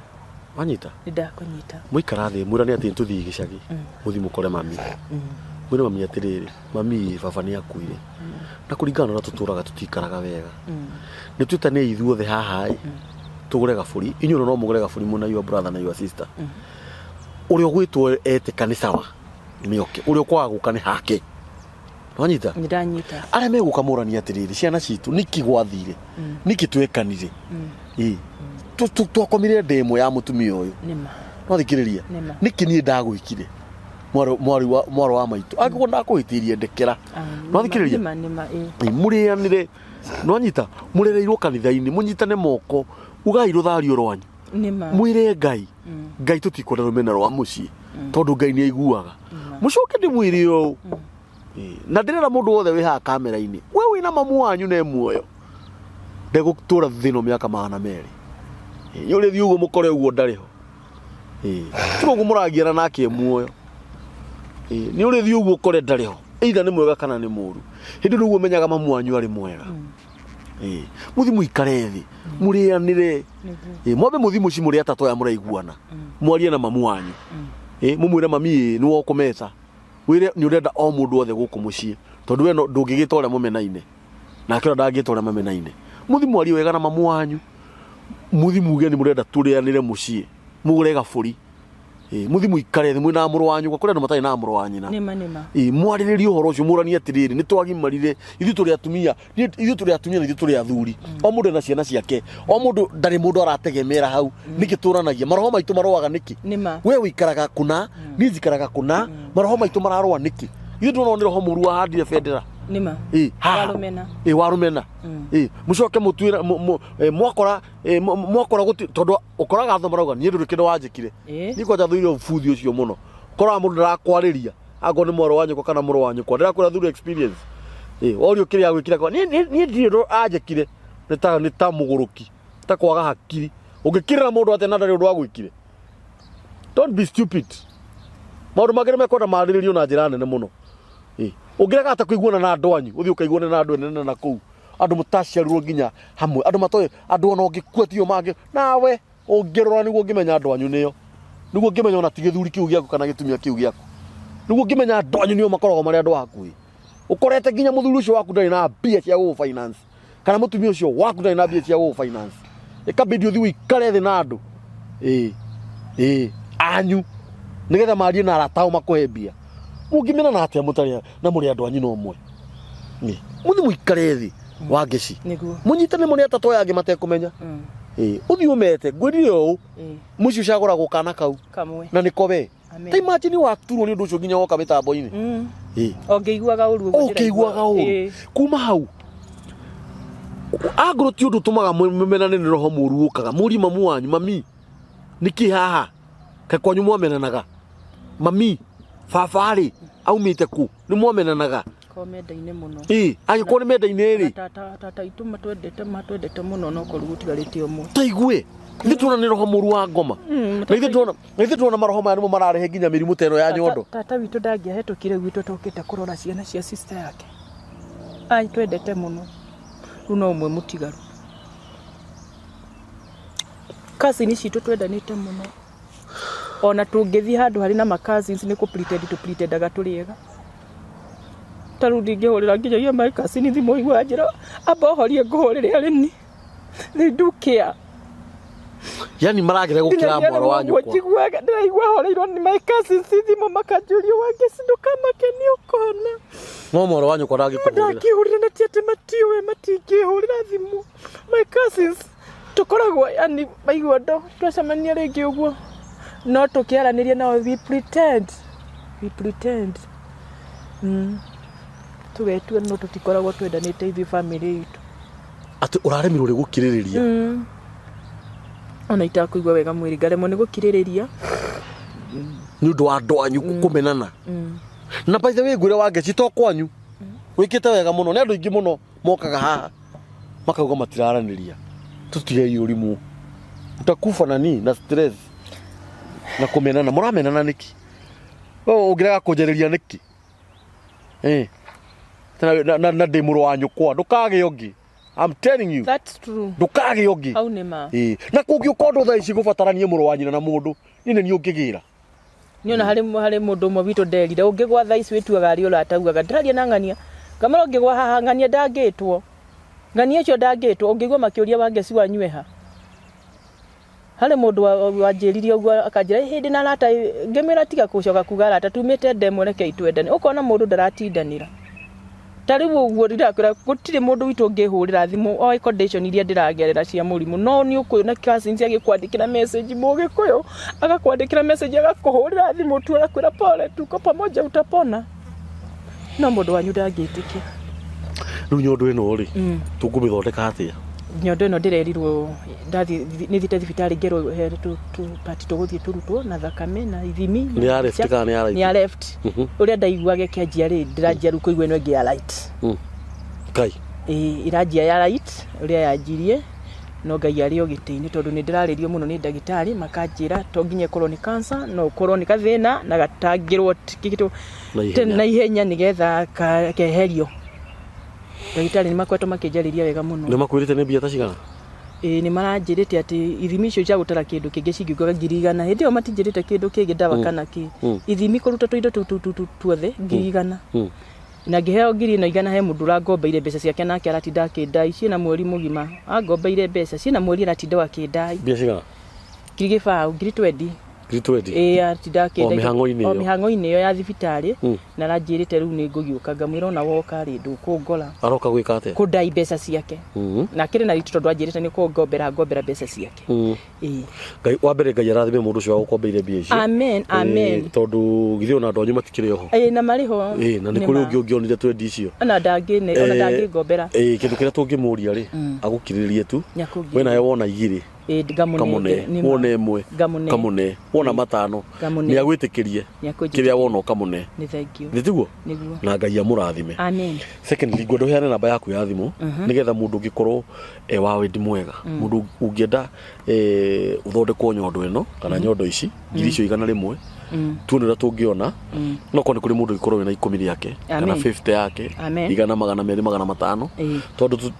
Wanyita? Nĩ ndakũnyita. Mũikara thĩ mwĩrane atĩ tũthiĩ gĩcagi mũthiĩ mũkore mami. Mwĩre mami atĩrĩrĩ, mami baba nĩ akuire na kũringana na ũrĩa tũtũraga tũtikaraga wega. Nĩ twĩtanei ithuothe haha ĩ tũgũre gabũri, inyuĩ no mũgũre gabũri mwĩna your brother na your sister. Ũrĩa ũgwĩtwo etĩka nĩ sawa nĩ oke, ũrĩa ũkwaga gũka nĩ hake. Wanyita? Nĩ ndanyita. Arĩa megũka moranie atĩrĩrĩ, ciana citũ nĩkĩ gwathire, nĩkĩ twekanire, Ĩ, twakomire nda ĩmwe ya mũtumia ũyũ. Nĩma. Nwathikĩrĩria, Nĩma. nĩkĩ niĩ ndagwĩkire mwarĩ wa maitũ, angĩkorwo ndakũhĩtĩirie ndekera. Nwathikĩrĩria, Nĩma nĩma ĩ. Ĩ, mũrĩanĩre, nwanyita, mũrereirwo kanitha-inĩ, mũnyitane moko, ugai rũthario rwanyu. Nĩma. Mwĩre Ngai, Ngai tũtikwenda rũmena rwa mũciĩ, tondũ Ngai nĩ aiguaga. Mũcoke ndĩmwĩre ũũ, Ĩ, na ndĩrera mũndũ wothe wĩ haha kamera-inĩ, we wĩna mamu wanyu na e muoyo, ndegũtũra thĩ ĩno mĩaka 200. Ĩ, nĩ ũrĩthiĩ ũguo mũkore ũguo ndarĩ ho. Ĩ, tiga ũguo mũragiana nake e muoyo. Ĩ, nĩ ũrĩthiĩ ũguo ũkore ndarĩ ho, either nĩ mwega kana nĩ mũru. Hĩndĩ ĩyo nĩguo ũmenyaga mamu wanyu arĩ mwega. Ĩ, mũthiĩ mũikare thĩ, mũrĩanĩre. Ĩ, mwambe mũthiĩ mũciĩ mũrĩ atatũ aya mũraiguana, mwarie na mamu wanyu. Ĩ, mũmwĩre mami ĩ, nĩwe ũkũmeta. Wĩre nĩ ũrenda o mũndũ wothe gũkũ mũciĩ, tondũ we ndũngĩgĩta ũrĩa mũmenaine, nake ũrĩa ndangĩta ũrĩa mamenaine. Mũthiĩ mwarie wega na mamu wanyu, mũthiĩ muge nĩ mũrenda tũrĩanĩre mũciĩ, mũgũre gabũri. Ĩ, mũthiĩ mũikare thĩ mwĩna mũrũ wa nyũkwa, kũrĩ andũ matarĩ na mũrũ wa nyina. Nĩma nĩma. Ĩ, mwarĩrĩrie ũhoro ũcio, mũranie atĩrĩrĩ, nĩ twagimarire, ithuĩ tũrĩ atumia, ithuĩ tũrĩ atumia na ithuĩ tũrĩ athuri. O mũndũ ena ciana ciake, o mũndũ ndarĩ mũndũ arategemera hau. Nĩkĩ tũranagia? Maroho maitũ marũaga nĩkĩ? Nĩma. We ũikaraga kũna, niĩ njikaraga kũna, maroho maitũ mararũa nĩkĩ? Ithuĩ tuona nĩ roho mũru wahandire bendera. Nĩma. Ĩ, haha. Warũmena. Ĩ, warũmena. Ĩ, mũcoke mũtuĩra, mwakora, mwakora gũti, tondũ ũkoraga andũ marauga niĩ ndũrĩ kĩndũ wanjĩkire. Niĩ kwanja thũire ũbuthi ũcio mũno. Ũkoraga mũndũ ndarakwarĩria, angorwo nĩ mwarĩ wa nyũkwa kana mũrũ wa nyũkwa, ndĩrakwĩra through experience. Ĩ, worio kĩrĩa agwĩkire, akauga, niĩ ndirĩ ũndũ anjĩkire. Nĩ ta, nĩ ta mũgũrũki, ta kwaga hakiri. Ũngĩkirĩra mũndũ atĩa na ndarĩ ũndũ agwĩkire? Don't be stupid. Maũndũ mangĩ nĩ mekwenda marĩrĩrio na njĩra nene mũno. Ĩ, ũngĩrega atĩa kũiguana na andũ anyu, ũthiĩ ũkaiguane na andũ anene na kũu, andũ mũtaciarirwo nginya hamwe, andũ matoĩ, andũ ona ũngĩkua tio mangĩ, nawe ũngĩrora nĩguo ũngĩmenya andũ anyu nĩo, nĩguo ũngĩmenya ona ti gĩthuri kĩu gĩaku kana gĩtumia kĩu gĩaku, nĩguo ũngĩmenya andũ anyu nĩo makoragwo marĩ andũ a hakuhĩ. Ũkorete nginya mũthuri ũcio waku ndarĩ na mbia cia gũgũ finance, kana mũtumia ũcio waku ndarĩ na mbia cia gũgũ finance, ĩkabidi ũthiĩ ũikare thĩ na andũ ĩ ĩ anyu nĩgetha marie na arata ao makũhe mbia. Mũngĩmenana atĩa mũtarĩ na mũrĩ andũ a nyina ũmwe? Ĩ, mũthiĩ mũikare thĩ Wangeci, Nĩguo. mũnyitane mũrĩ atatũ aya angĩ matekũmenya. Ĩ, ũthiĩ ũmete, ngwĩrire ũũ, mũciĩ ũcagũragwo kana kau Kamwe. na nĩko we. Amen. Ta imagine waturwo nĩ ũndũ ũcio nginya woka mĩtambo-inĩ. Ĩ. O ngĩiguaga ũru ũguo Ũkĩiguaga ũru. Kuma hau angorwo ti ũndũ ũtũmaga mũmenane nĩ roho mũru ũkaga, mũrie mamu wanyu, mami nĩkĩ haha? Kaĩ kwanyu mwamenanaga? Mami, baba rĩ, aumĩte kũ? Nĩ mwamenanaga? Ko mendaine mũno. Ĩ, angĩkorwo nĩ mendaine rĩ, Tata tata itũ matwendete matwendete mũno no korwo gũtigarĩte ũmwe. Ta igue. Ithuĩ tuona nĩ roho mũru wa ngoma. Na ithuĩ tuona na ithuĩ tuona maroho maya nĩmo mararehe nginya mĩrimũ ta ĩno ya nyondo. Tata witũ ndangĩahĩtũkire gwitũ tũkĩte kũrora ciana cia sister yake. Ai twendete mũno. Rĩu no ũmwe mũtigaru. Cousin citũ twendanĩte mũno. Ona tũngĩthiĩ handũ harĩ na ma cousins nĩ kũ pretend tũ pretendaga tũrĩ ega. Ta rĩu ndingĩhũrĩra nginyagia my cousin thimũ ũigue anjĩra amba ũhorie ngũhũrĩre arĩ ni. They do care. Yani marageria gũkĩra mwaro wa nyũkwa. Njiguaga ndĩraigua horeirwo nĩ my cousins thimũ makanjũria Wangeci ndũkamake nĩ ũkona. No mwaro wa nyũkwa ndangĩkũhũrĩra. Ndangĩhũrĩra na ti atĩ matiũĩ matingĩhũrĩra thimũ. My cousins tũkoragwo yani maigua ndo twacemania rĩngĩ ũguo no tũkĩaranĩria nao we pretend we pretend tũgetua no tũtikoragwo twendanĩte ithuĩ family itũ. Atĩ ũraremirwo nĩ gũkirĩrĩria. Ona itakũigua wega mwĩrĩ ngaremwo nĩ gũkirĩrĩria. Nĩ ũndũ wa andũ anyu kũmenana. Na by the way ngwĩre Wangeci to kwanyu. Wĩkĩte wega mũno nĩ andũ aingĩ mũno mokaga haha makauga matiraranĩria. Tũtigei ũrimũ. Utakufa na ni na stress na kũmenana. Mũramenana nĩkĩ? Wewe ũngĩrega kũnjarĩria nĩkĩ? Eh. Na, na, na, na ndĩ mũrũ wa nyũkwa ndũkagĩa ũngĩ. I'm telling you. That's true. Ndũkagĩa ũngĩ. Hau nĩ ma. Ĩĩ. Na kũngĩũka ũndũ thaa ici gũbataranie mũrũ wa nyina na mũndũ, niĩ nĩ niĩ ũngĩgĩra. Niĩ ona harĩ harĩ mũndũ ũmwe witũ nderire ũngĩgwa thaa ici wĩtuaga arĩ ũrata augaga ndĩraria na ng'ania ngamwĩra ũngĩgwa haha ng'ania ndangĩtwo ng'ania ũcio ndangĩtwo ũngĩigua makĩũria Wangeci wanyu eha harĩ mũndũ wanjĩrire ũguo akanjĩra hĩndĩ na arata ngĩmwĩra tiga gũcoka kuga arata tumĩte ndemwe rekei twendane ũkona mũndũ ndaratindanĩra Ta rĩu ũguo ndĩrakwĩra gũtirĩ mũndũ witũ ũngĩhũrĩra thimũ oĩ condition iria ndĩragerera cia mũrimũ no nĩ ũkuona cousins agĩkwandĩkĩra message mũgĩkũyũ agakwandĩkĩra message agakũhũrĩra thimũ tu agakwĩra pole tuko pamoja utapona no mũndũ wanyu ndangĩtĩkia. Rĩu nyondo ĩno rĩ tũkũmĩthondeka atĩa? Nyondo ĩno ndĩrerirwo ndathiĩ nĩ thiĩte thibitarĩ ngerwo he tũ part tũgũthiĩ tũrutwo na thakame na ithimi. Nĩ ya left kana nĩ ya right? Nĩ ya left. Ũrĩa ndaiguaga ĩkĩanjia rĩ ndĩranjia rĩu kũigua ĩno ĩngĩ ya right. Ngai. Ĩĩ ĩranjia ya right ũrĩa yanjirie no Ngai arĩ o gĩtĩ-inĩ tondũ nĩ ndĩrarĩrio mũno nĩ ndagĩtarĩ makanjĩra to nginya ĩkorwo nĩ cancer no ũkorwo nĩ gathĩna na gatangĩrwo Na ihenya. na ihenya nĩgetha keherio. Ndagĩtarĩ nĩ makoretwo makĩnjarĩria wega mũno. Nĩ makwĩrĩte nĩ mbia ta cigana? Ĩĩ nĩ maranjĩrĩte atĩ ithimi icio cia gũtara kĩndũ kĩngĩ cingiugaga 100,000. Hĩndĩ ĩyo matinjĩrĩte kĩndũ kĩngĩ ndawa kana kĩ. Ithimi kũruta tũindo tũu tũu tũu tuothe 100,000. Na ngĩheo ngiri ĩno igana he mũndũ ũrangombeire mbeca ciake nake aratinda akĩndai ciĩna mweri mũgima. Angombeire mbeca ciĩna mweri aratinda o akĩndai. Mbia cigana? Ngiri gĩbaũ, ngiri twendi. Ngiri twendi? Ĩĩ aratinda akĩndai. O mĩhang'o-inĩ O ĩyo? mĩhang'o-inĩ ĩyo ya thibitarĩ. Na aranjĩrĩte rĩu nĩ ngũgĩũka ngamwĩra ona woka rĩ ndũkũngora. Aroka gwĩka atĩa? Kũndai mbeca ciake. Na akĩrĩ na ritũ tondũ anjĩrĩte nĩ kũngombera ngombera mbeca ciake. Ĩĩ. Ngai wa mbere Ngai arathime mũndũ ũcio wagũkombeire mbia icio. Amen, amen. Ĩĩ, tondũ githĩ ona andũ anyu matikĩrĩ oho. Ĩĩ na marĩ ho. Ĩĩ, na nĩ kũrĩ ũngĩ ũngĩonire twendi icio. Ona ndangĩ ona ndangĩngombera. Ĩĩ, kĩndũ kĩrĩa tũngĩmũria rĩ, agũkirĩrĩrie tu. Nĩakũngirĩrĩria. We nawe wona igĩrĩ. Ĩĩ, ngamũne Kamũne, nĩ ma. wona ĩmwe, Ngamũne. kamũne, wona matano, Ngamũne. nĩ agwĩtĩkĩrie Nĩakũnjĩtĩkĩria. kĩrĩa wona ũkamũne. Nĩ thengiũ. Nĩ tiguo? Nĩguo. Na Ngai amũrathime. Amen. Secondly, ngwenda ũheane namba yaku ya thimũ nĩgetha mũndũ ũngĩkorwo e wa wendi mwega, mũndũ ũngĩenda ũthondekwo nyondo ĩno kana nyondo ici 100,000 tuone ũrĩa tũngĩona no korwo nĩ kũrĩ mũndũ ũngĩkorwo wĩna ikũmi rĩake kana Amen. 50 yake Amen. igana 200 500 Ĩĩ. tondũ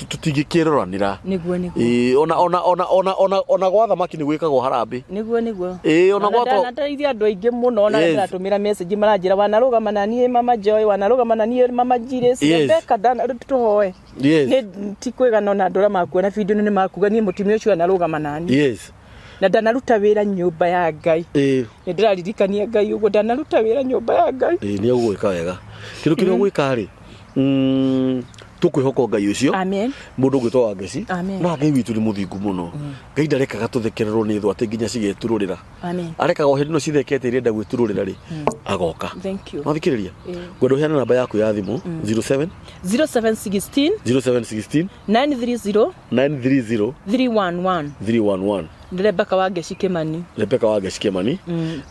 tũtingĩkĩroranĩra Nĩguo nĩguo. Ĩĩ, ona ona ona ona ona ona gwa thamaki nĩ gwĩkagwo harambĩ Nĩguo nĩguo. Ĩĩ, ona gwatwo- ndanateithia andũ aingĩ mũno ona Yes. ndĩratũmĩra message maranjĩra wanarũgama na niĩ mama Joy wanarũgama na niĩ mama Jiris Yes. Rebecca ndana tũhoe. Yes. Nĩ ti kwĩgana ona andũ arĩa makuona video nĩ makuga niĩ mũtumia ũcio anarũgama na niĩ. Yes. Na ndanaruta wĩra nyũmba ya Ngai. Ĩĩ. Nĩ ndĩraririkania Ngai ũguo ndanaruta wĩra nyũmba ya Ngai. Ĩĩ, nĩ ũgwĩka wega kĩndũ kĩrĩa ũgwĩka rĩ Tũkwĩhoka Ngai ũcio. Amen. Mũndũ ũgwĩtwo Wangeci. Amen. No Ngai witũ nĩ mũthingu mũno. Ngai ndarekaga tũthekererwo nĩ thũ atĩ nginya cigeturũrĩra. Amen. Arekaga o hĩndĩ ĩno cithekete irenda gwĩturũrĩra rĩ, agoka. Thank you. Wathikĩrĩria, ngwenda ũheane namba yaku ya thimũ. 07 0716 0716 930 930 311. 311. Nĩ Rebecca Wangeci Kimani. Rebecca Wangeci Kimani.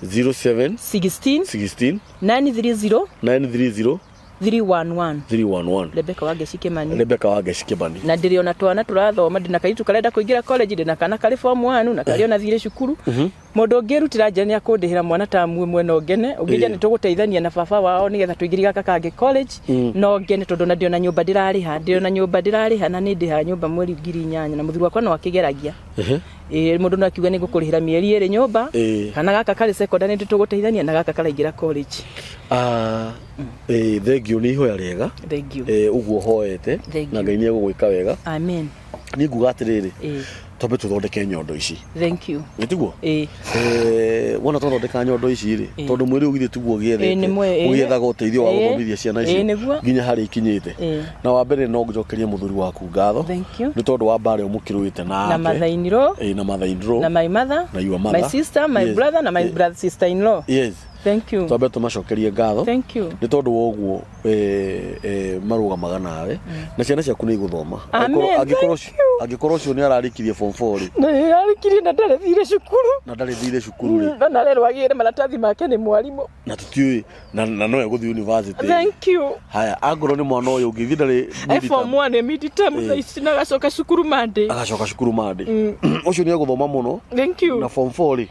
07 16 16 930 930 311. 311. Rebecca Wangeci Kimani. Rebecca Wangeci Kimani. Na ndĩrĩ ona twana tũrathoma, ndĩna kairĩtu karenda kũingĩra college, ndĩna kana karĩ form 1 na karĩ ona thirĩ cukuru. Mũndũ ũngĩrutĩra nja nĩ akũndĩhĩra mwana tamu ĩmwe no ngene, ũngĩnja nĩ tũgũteithania na baba wao nĩgetha tũingĩrie gaka kangĩ college no ngene, tondũ na ndĩ ona nyũmba ndĩrarĩha, ndĩ ona nyũmba ndĩrarĩha, na nĩ ndĩhaga nyũmba mweri 8,000, na mũthuri wakwa no akĩgeragia. Ĩĩ, mũndũ no akiuga nĩ ngũkũrĩhĩra mĩeri 2 nyũmba, kana gaka karĩ secondary nĩ tũgũteithania na gaka karaingĩra college. Ah, thengiũ nĩ ihoya rĩega. Thank you. Ũguo hoete. Thank Na you. Ngai nĩ egũgwĩka wega. Amen. Niĩ nguga atĩrĩrĩ, twambe tũthondeke nyondo ici. Thank you. Nĩ tiguo? Ĩĩ. Wona twathondeka nyondo ici rĩ, tondũ mwĩrĩ ũyũ githĩ tiguo Ĩĩ, nĩ ũgĩethete, ũgĩethaga ũteithio wa gũthomithia ciana ici nĩguo. nginya harĩa ikinyĩte. Na wa mbere no njokerie mũthuri waku ngatho Thank you. nĩ tondũ wa mbara ĩyo mũkĩrũĩte na nake. Mother in law. Na mother in law. Na my mother. Na your mother. My sister, my brother na my brother sister in law. Thank you. Twambe tũmacokerie ngatho Thank you. nĩ tondũ wa ũguo marũgamaga nawe, na ciana ciaku nĩ igũthoma. Amen. Angĩkorwo Thank you. Angĩkorwo ũcio nĩ ararĩkirie form 4 rĩ, Na nĩarĩkirie na ndarĩ thire cukuru. Na ndarĩ thire cukuru rĩ, Na narerwo agĩre maratathi make nĩ mwarimũ. Na tũtiũĩ na no egũthiĩ university. Thank you. Haya, angorwo nĩ mwana ũyũ ũngĩ ithuĩ ndarĩ E form 1 mid term thaa ici, na agacoka cukuru Monday. Agacoka cukuru Monday. Ũcio nĩ egũthoma mũno. Thank you. Na form 4 rĩ,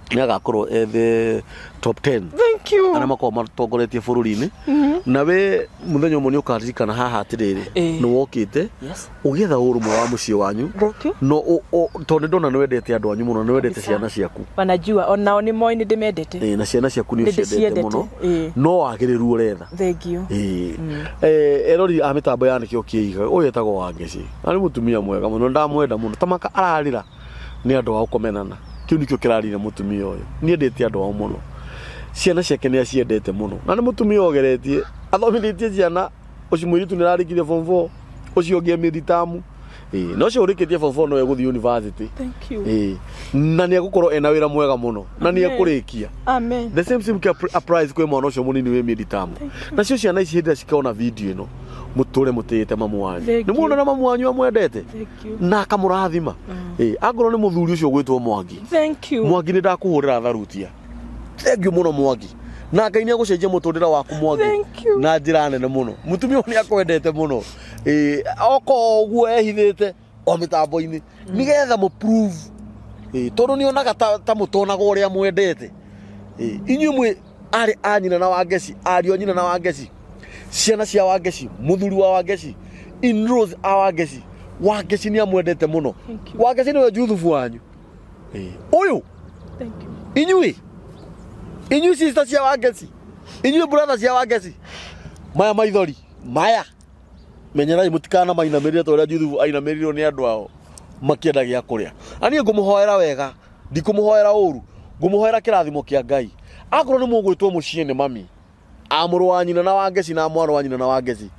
nĩ agakorwo e the top 10 Thank you. arĩa makoragwo matongoretie bũrũri-inĩ. Na we mũthenya ũmwe nĩ ũkaririkana haha atĩrĩrĩ, nĩ wokĩte ũgĩetha ũrũmwe wa mũciĩ wanyu. Thank you. No tondũ nĩ ndona nĩ wendete andũ anyu mũno, nĩ wendete ciana ciaku. Wanajua onao nĩ moĩ nĩ ndĩmendete. Na ciana ciaku nĩ Nĩ ũciendete ndĩciendete, mũno. No wagĩrĩru ũretha. Thank you. Ĩĩ. Erori a mĩtambo ya nĩkĩo kĩiga, ũyũ etagwo Wangeci na nĩ mũtumia mwega mũno, ndamwenda mũno. Tamaka ararĩra nĩ andũ ao kũmenana, kĩu nĩkĩo kĩrarire mũtumia ũyũ. Nĩ endete andũ ao mũno, ciana ciake nĩ aciendete mũno, na nĩ mũtumia ũgeretie athomithĩtie ciana. Ũcio mũirĩtu nĩ ararĩkirie form 4, ũcio ũngĩ e mid term. Ĩĩ, na ũcio ũrĩkĩtie form 4 no egũthiĩ university. Thank you. Ĩĩ, na nĩ egũkorwo ena wĩra mwega mũno na nĩ Amen. ekũrĩkia. Amen. The same same applies kwĩ mwana ũcio mũnini wĩ mid term. Nacio ciana ici hĩndĩ ĩrĩa cikona video ĩno, mũtũre mũtĩĩte mamu wanyu. Thank Nĩ muona you. na mamu wanyu amwendete Thank you. na akamũrathima. Ĩĩ, angorwo nĩ mũthuri ũcio ũgwĩtwo Mwangi. Thank you. Mwangi, nĩ ndakũhũrĩra tharutia. Thank you mũno Mwangi, na Ngai nĩ egũcenjia mũtũrĩre waku Mwangi. Thank you. Na njĩra nene mũno. Mũtumia ũyũ nĩ akwendete mũno. Ĩĩ, okorwo ũguo ehithĩte o mĩtambo-inĩ nĩgetha mũ prove. Ĩĩ, tondũ nĩ onaga ta mũtonaga ũrĩa mwendete. Ĩĩ, inyuĩ mwĩ arĩ a nyina na Wangeci, ariũ a nyina na Wangeci, ciana cia Wangeci, mũthuri wa Wangeci, in-laws a Wangeci. Wangeci nĩ amwendete mũno. Thank you. Wangeci nĩwe Juthubu wanyu. Ĩĩ, ũyũ Thank you. Inyuĩ sister cia Wangeci, inyuĩ brother cia Wangeci, maya maithori maya menyerai mũtikana mainamĩrĩre ta ũrĩa Juthubu ainamĩrĩirwo nĩ andũ ao makĩenda gĩa kũrĩa. Na niĩ ngũmũhoera wega, ndikũmũhoera ũru, ngũmũhoera kĩrathimo kĩa Ngai. Akorwo nĩ mũgwĩtwo mũciĩ nĩ mami a mũrũ wa nyina na Wangeci na mwana wa nyina na Wangeci,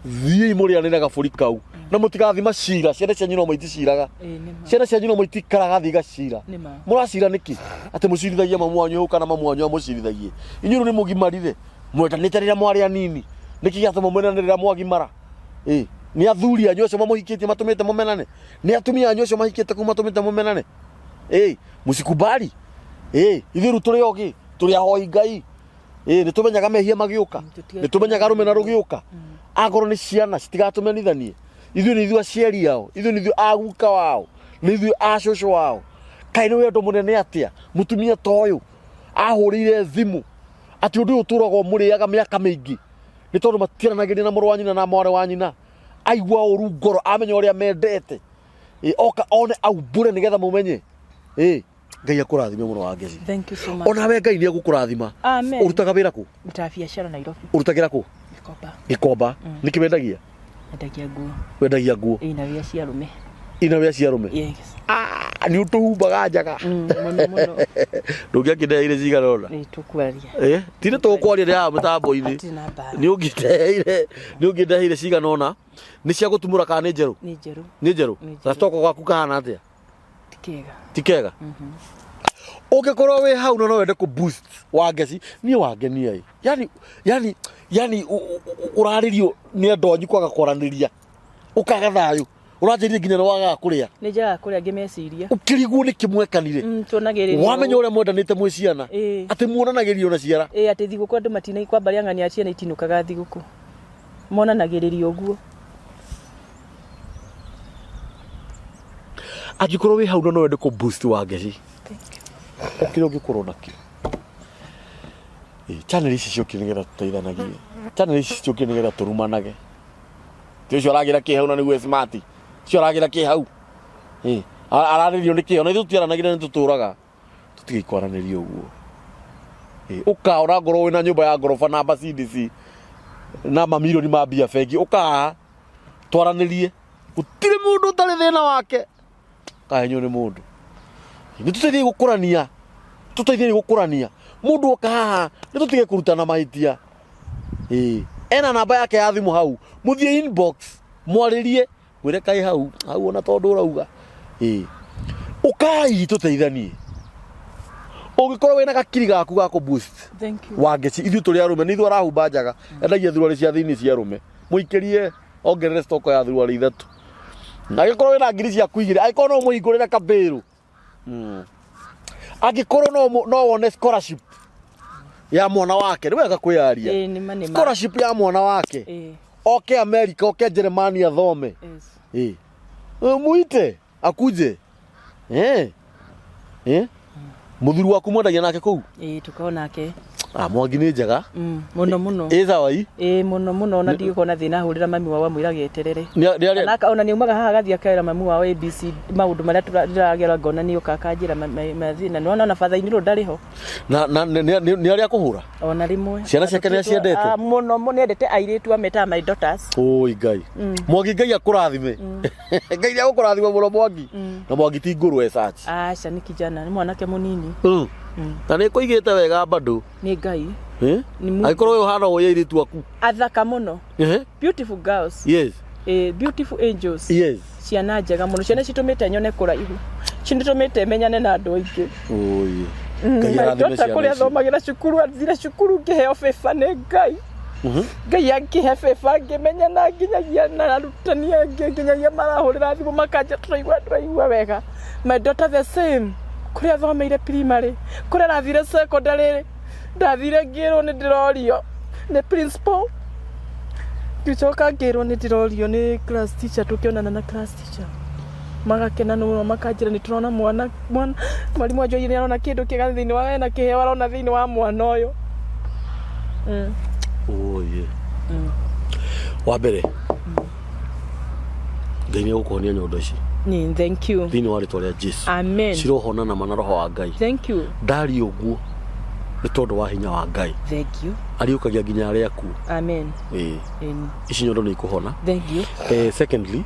thiĩi mũrĩanĩre gabũri kau na mũtigathima cira. Ciana cianyu no iticiraga. Ĩĩ, nĩ ma. Ciana cianyu no itikaraga thiĩ igacira. Nĩ ma. Mũracira nĩkĩ atĩ mũcirithagie mamu wanyu hau kana mamu wanyu amũcirithagie? Inyuĩ rĩu nĩ mũgimarire, mwendanĩte rĩrĩa mwarĩ anini, nĩkĩ gĩatũma mwenane rĩrĩa mwagimara? Ĩ nĩ athuri anyu acio mamũhikĩtie matũmĩte mũmenane? Nĩ atumia anyu acio mahikĩte kuu matũmĩte mũmenane? Ĩ mũcikubali. Ĩ ithuĩ rĩu tũrĩ ogĩ, tũrĩ ahoi Ngai. Ĩ nĩ tũmenyaga mehia magĩũka, nĩ tũmenyaga rũmena rũgĩũka. Akorwo nĩ ciana citigatũmenithanie, ithuĩ nĩ ithuĩ aciari ao, ithuĩ nĩ ithuĩ aguka wao, nĩ ithuĩ acũcũ wao. Kaĩ nĩ wendo mũnene atĩa mũtumia ta ũyũ ahũrĩire thimũ atĩ ũndũ ũyũ ũtũraga ũmũrĩaga mĩaka mĩingĩ nĩ tondũ matiaranagĩria na mũrũ wa nyina na mwarĩ wa nyina. Aigua ũru ngoro amenya ũrĩa mendete. Ĩ, oka one aumbũre nĩgetha mũmenye. Ĩ Ngai akũrathime mũno Wangeci. Thank you so much. Ona we Ngai nĩ egũkũrathima. Amen. Ũrutaga wĩra kũ? Ndutaga biacara Nairobi. Ũrutagĩra kũ? Gĩkomba. Gĩkomba. Nĩkĩ wendagia? Endagia nguo. Wendagia nguo. Ĩna wĩa cia arũme. Ina wĩa cia arũme? Yes. Nĩ ũtũhumbaga njaga. Mũno mũno. Ndũngĩakĩndeheire cigana ũna? Nĩ tũkwaria. Eh, ti nĩ tũkwaria nĩ haha mũtambo-inĩ. Hatirĩ na mbara. Nĩ ũngĩndeheire, nĩ ũngĩndeheire cigana ũna. Nĩ cia gũtumũra kana nĩ njerũ? Nĩ njerũ. Nĩ njerũ. Nĩ njerũ. Gacitoko gaku kahana atĩa? Ti kega. Ti kega. Ũngĩkorwo wĩ hau na no wende kũ boost Wangeci, niĩ wangenia ĩ. Yani yani yani ũrarĩrio nĩ andũ anyu kwaga kwaranĩria. Ũkaga thayũ. Ũranjĩrire nginya nĩ wagaga kũrĩa. Nĩ njagaga kũrĩa ngĩmeciria. Ũkĩrigwo nĩkĩ mwekanire. Tuonagĩrĩrio. Wamenya ũrĩa mwendanĩte mwĩ ciana. Ĩĩ. Atĩ muonanagĩrio na ciara. Ĩĩ atĩ thigũkũ andũ matina kwamba rĩang'ania ciana itinũkaga thigũkũ. Monanagĩrĩrio ũguo. Angĩkorwo wĩ hau na no wende kũ boost Wangeci. Thank you. O kĩrĩa ũngĩkorwo nakĩo. Ĩĩ, channel ici ciokire nĩgetha tũteithanagie. Channel ici ciokire nĩgetha tũrumanage. Ti ũcio aragĩra kĩ hau na nĩguo smart. Ũcio aragĩra kĩ hau. Ĩĩ, ararĩrio nĩ kĩ? Ona ithuĩ tũtiaranagĩria nĩ tũtũraga. Tũtige kwaranĩria ũguo. Ĩĩ, ũka ona ngorwo wĩna nyũmba ya ngoroba na Mercedes na mamirioni ma mbia bengi, ũka haha twaranĩrie. Gũtirĩ mũndũ ũtarĩ thĩna wake. Kahenywo nĩ mũndũ. Nĩ tũteithie gũkũrania. Tũteithie gũkũrania. Mũndũ oka haha nĩ tũtige kũrutana mahĩtia. Ĩĩ. Ena namba yake ya thimũ hau. Mũthiĩ inbox mwarĩrie mwĩre kaĩ hau hau ona tondũ ũrauga. Ĩĩ. Ũkai tũteithanie. Ũngĩkorwo wĩna gakiri gaku ga kũ boost Thank you. Wangeci ithuĩ tũrĩ arũme nĩ ithuĩ arahumba njaga endagia thuruarĩ cia thĩinĩ cia arũme mũikĩrie ongerere stock ya thuruarĩ ithatũ angĩkorwo wĩna ngiri ciaku igĩrĩ angĩkorwo no ũmũhingũrĩre kabĩrũ Angĩkorwo no wone scholarship ya mwana wake nĩ wega kwĩyaria. Ĩĩ, nĩ ma, nĩ ma. Scholarship ya mwana wake Ĩĩ, oke America oke Jeremani athome. Yes. Ĩĩ. Muite akuje. Eh. Eh. Mũthuri waku mwendagia nake kũu? Ĩĩ, tũkorwo nake. Ah, Mwangi nĩ njega. Mũno mũno. Ĩ sawa i? Ĩĩ, mũno mũno ona ndigĩkorwo na thĩna ahũrĩra mami wao amwĩra geterere. Nĩ arĩa Ona ona nĩ aumaga haha agathiĩ akera mami wao ABC maũndũ marĩa ndĩragera ngona nĩ oka akanjĩra mathĩna. Nĩ wona ona father-in law ndarĩ ho. Na nĩ arĩa kũhũra? Ona rĩmwe. Ciana ciake nĩ aciendete? Ah, mũno mũno nĩ endete airĩtu ametaga my daughters. Oi Ngai. Mwangi Ngai akũrathime. Ngai nĩ agũkũrathima mũno Mwangi. Na Mwangi ti ngũrũ as such. Aca nĩ kijana, nĩ mwanake mũnini. Na nĩ kũigĩte wega bado. Nĩ Ngai. Eh? Nĩ Mungu. Angĩkorwo ũyũ ũhana ũyũ airĩtu aku. Athaka mũno. Eh? Beautiful girls. Yes. Beautiful angels. Yes. Ciana njega mũno. Ciana citũmĩte nyone kũraihu. Citũmĩte menyane na andũ aingĩ. Oi. Ngai arathime Daughter ciana kũrĩa icio. thomagĩra cukuru athire cukuru ngĩheo bĩba nĩ Ngai. Ngai akĩhe bĩba ngĩmenyana nginyagia na arutani angĩ nginyagia marahũrĩra thimũ makanja tũraigua ndũraigua wega. My daughter the same. Kũrĩa athomeire primary, kũrĩa arathire secondary, ndathire ngĩrwo nĩ ndĩrorio nĩ principal. Ngĩcoka ngĩrwo nĩ ndĩrorio nĩ class teacher tũkĩonana na class teacher. Magakena mũno makanjĩra nĩ tũrona mwana, mwana mwarimũ anjĩrire nĩ arona kĩndũ kĩega thĩinĩ wa ena kĩheo arona thĩinĩ wa mwana ũyũ. Oye. Wa mbere Ngai nĩ egũkũhonia nyondo ici Ni thank you. thĩinĩ wa rĩtwa rĩa Jesu. Amen. Cirohona na mana roho wa Ngai. Thank you. Ndaria ũguo nĩ tondũ wa hinya wa Ngai. Thank you. Ariũkagia nginya arĩa akuũ. Amen. Ĩĩ. Ĩni. Ici nyondo nĩ ikũhona. Thank you. Secondly,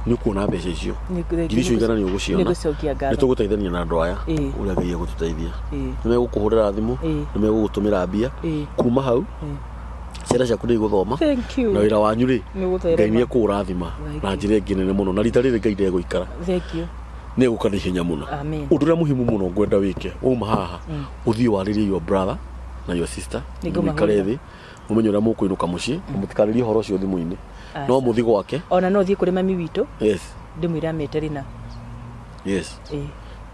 nĩ ũkuona mbeca icio. Ngiri Ngiri icio igana nĩ ũgũciona. Nĩngũcokia Nĩ ngatho. tũgũteithania na andũ aya Ĩĩ. ũrĩa Ngai egũtũteithia. Ĩĩ. Nĩ megũkũhũrĩra thimũ, Ĩĩ. nĩ megũgũtũmĩra mbia. Ĩĩ. Kuma hau ciana ciaku nĩ igũthoma Thank you. na wĩra wanyu rĩ Nĩ ũgũtherema. Ngai nĩ ekũũrathima Thank na you. njĩra ĩngĩ nene mũno na rita rĩrĩ Ngai ndegũikara Thank you. nĩ egũka na ihenya mũno. Amen. Ũndũ ũrĩa muhimu mũno ngwenda wĩke wauma haha ũthiĩ warĩrie your brother na your sister Nĩngũmahũrĩra. mũikare thĩ mũmenye ũrĩa mũkũinũka mũciĩ na mũtikarĩrie ũhoro ũcio thimũ-inĩ Aca. no mũthiĩ gwake. Ona no thiĩ kũrĩ mami witũ Yes. ndĩmwĩre amete rĩna. Yes. Ĩĩ.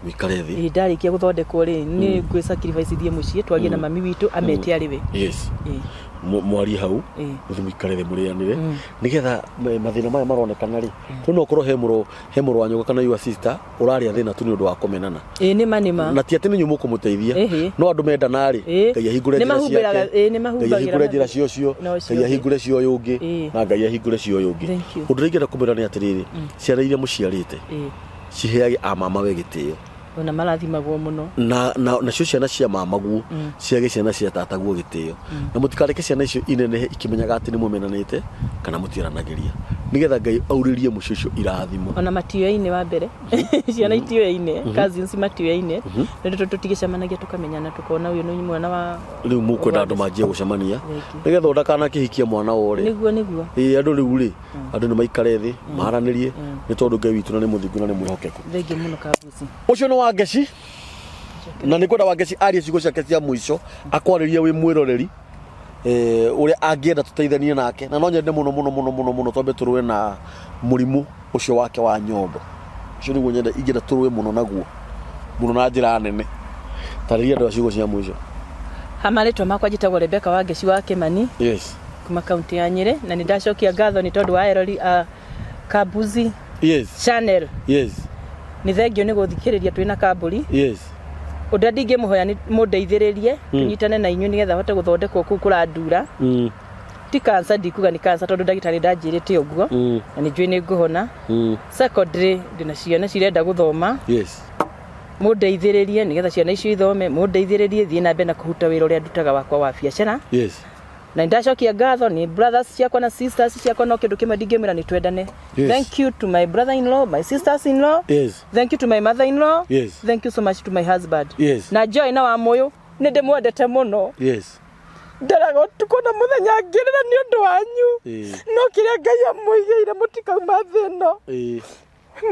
Mũikare thĩ. Ĩĩ ndarĩkia gũthondekwo rĩ nĩ ngwĩ sacrifice thiĩ mũciĩ twarie na mami witũ amete arĩ we. Yes. Ĩĩ. Mwarie hau Ĩĩ. mũthiĩ mũikare thĩ mũrĩanĩre nĩgetha mathĩna maya maronekana rĩ tondũ no ũkorwo he mũrũ wa nyũkwa kana your sister ũrarĩa thĩna tu nĩ ũndũ wa kũmenana. Ĩĩ nĩma nĩma. Na ti atĩ nĩ inyuĩ mũkũmũteithia Ĩhĩ. no andũ mendana rĩ Ĩĩ. Ngai ahingũre Nĩ njĩra mahumbĩraga- ciake ĩĩ, nĩ Ngai mahumbagĩra ahingũre njĩra mathĩna. cia ũcio Na ũcio Ngai ũngĩ. ahingũre cia ũyũ ũngĩ Ĩĩ. na Ngai ahingũre cia ũyũ ũngĩ. Thank you. Ũndũ ũrĩa ingĩenda kũmwĩra nĩ atĩrĩrĩ ciana iria mũciarĩte Ĩĩ. ciheage a mamawe gĩtĩo. Ona marathimagwo mũno. Na nacio ciana cia mamaguo ciage ciana cia tataguo gĩtĩo na mũtikareke ciana icio inenehe ikĩmenyaga atĩ nĩ mũmenanĩte kana mũtiaranagĩria. Nĩgetha Ngai aurĩrie mũciĩ ũcio irathimo. Ona matioyaine wa mbere, ciana itioyaine, cousins matioyaine, nĩ tũtigĩcemanagia tũkamenyana tũkona ũyũ nĩ mwana wa. Rĩu mũkwenda andũ manjie gũcemania Thank you. nĩgetha ũndakanakihikie mwana wa ũrĩa. Nĩguo, nĩguo. Ĩĩ, andũ rĩu rĩ, andũ nĩ maikare thĩ maranĩrie, nĩ tondũ Ngai witũ na nĩ mũthingu na nĩ mwĩhokeku. Thengiũ mũno, Kambuci. Ũcio nĩ Wangeci, na nĩ kwenda Wangeci arie ciugo ciake cia mũico, akwarĩrie wĩ mwĩroreri, ũrĩa angĩenda tũteithanie nake, na no nyende mũno mũno mũno mũno mũno twambe tũrũe na mũrimũ ũcio wake wa nyondo. Ũcio nĩguo nyenda, ingĩenda tũrũe mũno naguo mũno na njĩra nene. Tarĩria andũ a ciugo cia mũico. Ha marĩtwa makwa njĩtagwo Rebecca Wangeci wa Kĩmani kuma kaunti ya Nyĩrĩ, na nĩ ndacokia ngatho nĩ tondũ wa erori a Kambuzi Channel. Nĩ thengio nĩ gũthikĩrĩria twĩna Kambũri. Ũndũ ndingĩmũhoya nĩ mũndeithĩrĩrie, tũnyitane na inyuĩ nĩgetha hote gũthondekwo kũu kũrandura. Ti cancer, ndikuga nĩ cancer tondũ ndagĩtarĩ ndanjĩrĩte ũguo, na nĩ njũĩ nĩ ngũhona. Secondly, ndĩna ciana cirenda gũthoma. Mũndeithĩrĩrie nĩgetha ciana icio ithome, mũndeithĩrĩrie thiĩ na mbere na kũruta wĩra ũrĩa ndutaga wakwa wa biacara. Na nĩndacokia ngatho nĩ brothers ciakwa na sisters ciakwa, no kĩndũ kĩmwe ndingĩmwĩra, nĩ twendane. Thank you to my brother in law, my sisters in law. Thank you to my mother in law. Thank you so much to my husband. Na Joy na wa Mũyũ, nĩ ndĩmwendete mũno. Ndaraga ũtukũ na mũthenya ngĩrĩra nĩ ũndũ wanyu. No kĩrĩa Ngai amũigĩire, mũtikauma thĩ ĩno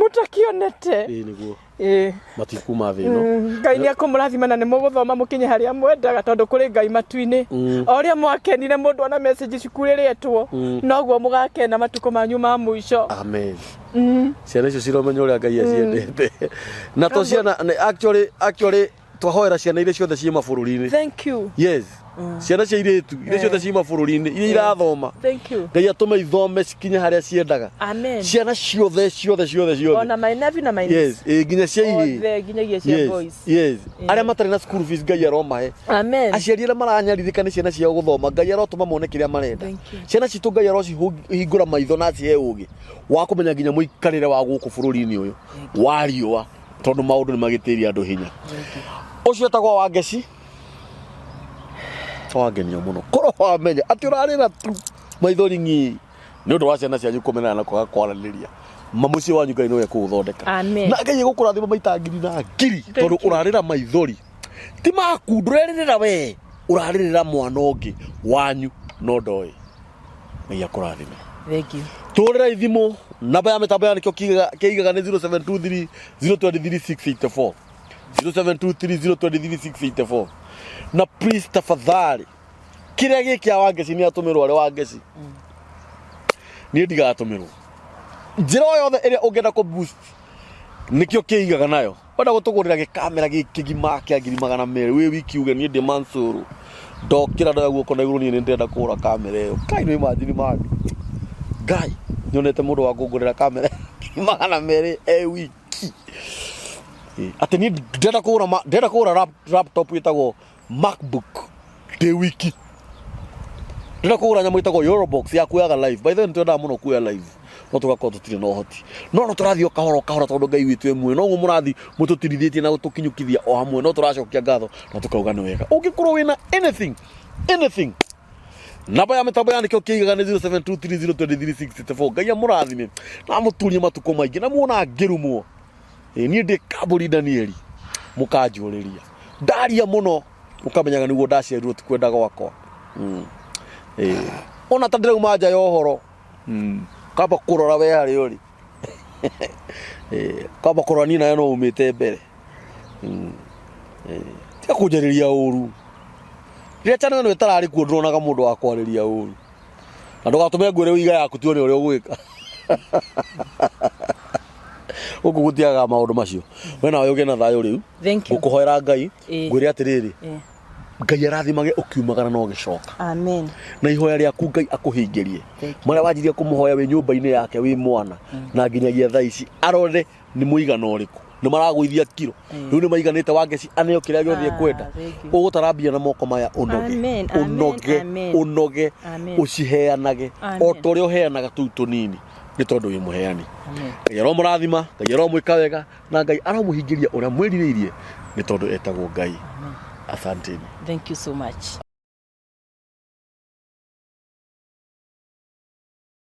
mũtakĩonete. Ĩĩ, nĩguo. Ĩĩ. Matikuma thĩ ĩno. Ngai nĩ akũmũrathima na nĩ mũgũthoma mũkinye harĩa mwendaga, tondũ kũrĩ Ngai matu-inĩ. O ũrĩa mwakenire mũndũ ona message cukuru ĩrĩetwo, noguo mũgakena matukũ manyu ma mũico. Amen. Ciana icio ciromenya ũrĩa Ngai aciendete, na to ciana actually twahoera ciana iria ciothe ciĩ mabũrũri-inĩ. Thank you. Yes, ciana cia irĩtu iria ciothe ciĩ mabũrũri-inĩ, iria irathoma, Thank you. Ngai atũme ithome cikinye harĩa ciendaga. Amen. Ciana ciothe ciothe ciothe ciothe. Ona my nephew na my niece. Yes, nginya cia ihĩĩ. Othe, nginyagia cia boys. Arĩa matarĩ na school fees, Ngai aromahe. Amen. Aciari arĩa maranyarirĩka nĩ ciana ciao gũthoma, Ngai arotũma mone kĩrĩa marenda. Thank you. Ciana citũ, Ngai arocihingũra maitho na acihe ũgĩ wa kũmenya nginya mũikarĩre wa gũkũ bũrũri-inĩ ũyũ wa riũa, tondũ maũndũ nĩ magĩtĩria andũ hinya. Ũcio etagwo Wangeci. Wangenia mũno korwo wamenya atĩ ũrarĩra tu maithori ng'i nĩ ũndũ wa ciana cianyu kũmenana na kwaga kwaranĩria, ma mũciĩ wanyu Ngai nĩwe kũũthondeka. Amen. Na Ngai egũkũrathima maita ngiri na ngiri, tondũ you. ũrarĩra maithori ti maku, ndũrerĩrĩra we, ũrarĩrĩra mwana ũngĩ wanyu no ndoĩ. Ngai akũrathime. Thank you. Tũrĩra ithimũ, namba ya mĩtambo ya nĩkĩo kĩigaga nĩ 0723 023 684, 0723 023 684. Na please, tafadhali, kĩrĩa gĩ kĩa Wangeci nĩ atũmĩrwo arĩ Wangeci, niĩ ndigatũmĩrwo. Njĩra o yothe ĩrĩa ũngĩenda kũ boost nĩkĩo kĩigaga nayo, wenda gũtũgũrĩra gĩkamera gĩkĩ gĩkĩgima kĩa 200,000 wĩ wiki, uge niĩ ndĩ Mansuru, ndokĩra ndoya guoko na igũrũ, niĩ nĩ ndĩrenda kũgũra kamera ĩyo. Kai, nĩ imagine man, Ngai, nyonete mũndũ wa kũngũrĩra kamera 200,000 e wiki. Atĩ niĩ ndĩrenda kũgũra ndĩrenda kũgũra laptop ĩtagwo MacBook ndĩ wiki, ndĩrenda kũgũra nyamũ ĩtagwo Eurobox ya kuoyaga live. By the way, nĩ twendaga mũno kuoya live, no tũgakorwo tũtirĩ na ũhoti, no no tũrathiĩ o kahora o kahora, tondũ Ngai witũ e muoyo. Noguo mũrathiĩ mũtũtirithĩtie na gũtũkinyũkithia o hamwe, no tũracokia ngatho na tũkauga nĩ wega. Ũngĩkorwo wĩna anything, anything, namba ya mĩtambo ya nĩkĩo kĩigaga nĩ 0723023664. Ngai amũrathime na amũturie matukũ maingĩ, na muona ngĩrumwo. Ĩ, niĩ ndĩ Kambũri Danieli, mũkanjũrĩria ndaria mũno, mũkamenyaga nĩguo ndaciarirwo, ti kwenda gwakwa. Ĩ, ona ta ndĩrauma nja ya ũhoro, kamba kũrora we harĩa ũrĩ. Ĩ, kamba kũrora niĩ nawe no umĩte mbere. Ĩ, tiga kũnjarĩria ũru. Rĩrĩa channel ĩno ĩtararĩ kuo, ndũronaga mũndũ wa kwarĩria ũru, na ndũgatũme ngwĩre wĩiga yaku tuone ũrĩa ũgwĩka. Gũkũ gũtiagaga maũndũ macio. We nawe ũgĩe na thayũ rĩu. Thank you. Ngũkũhoera Ngai, Ĩĩ. ngwĩre atĩrĩrĩ, Ngai arathimage ũkiumagara na ũgĩcoka. Amen. Na ihoya rĩaku Ngai akũhingĩrie. Thank you. Marĩa wanjirie kũmũhoya wĩ nyũmba-inĩ yake wĩ mwana na nginyagia thaa ici, arore nĩ mũigana ũrĩkũ nĩ maragũithia kiro. Rĩu nĩ maiganĩte, Wangeci aneo kĩrĩa gĩothe Ah, ekwenda. thank you. Ũgũtarambia na moko maya ũnoge. Amen, amen, Ũnoge. Amen. Ũnoge. Amen. Ũciheanage Amen. o ta ũrĩa ũheanaga tũu tũnini, nĩ tondũ wĩ mũheani. Amen. Ngai aromũrathima, Ngai aromwĩka wega, na Ngai aromũhingĩria ũrĩa mwĩrirĩirie, nĩ tondũ etagwo Ngai. Asanteni. Thank you so much.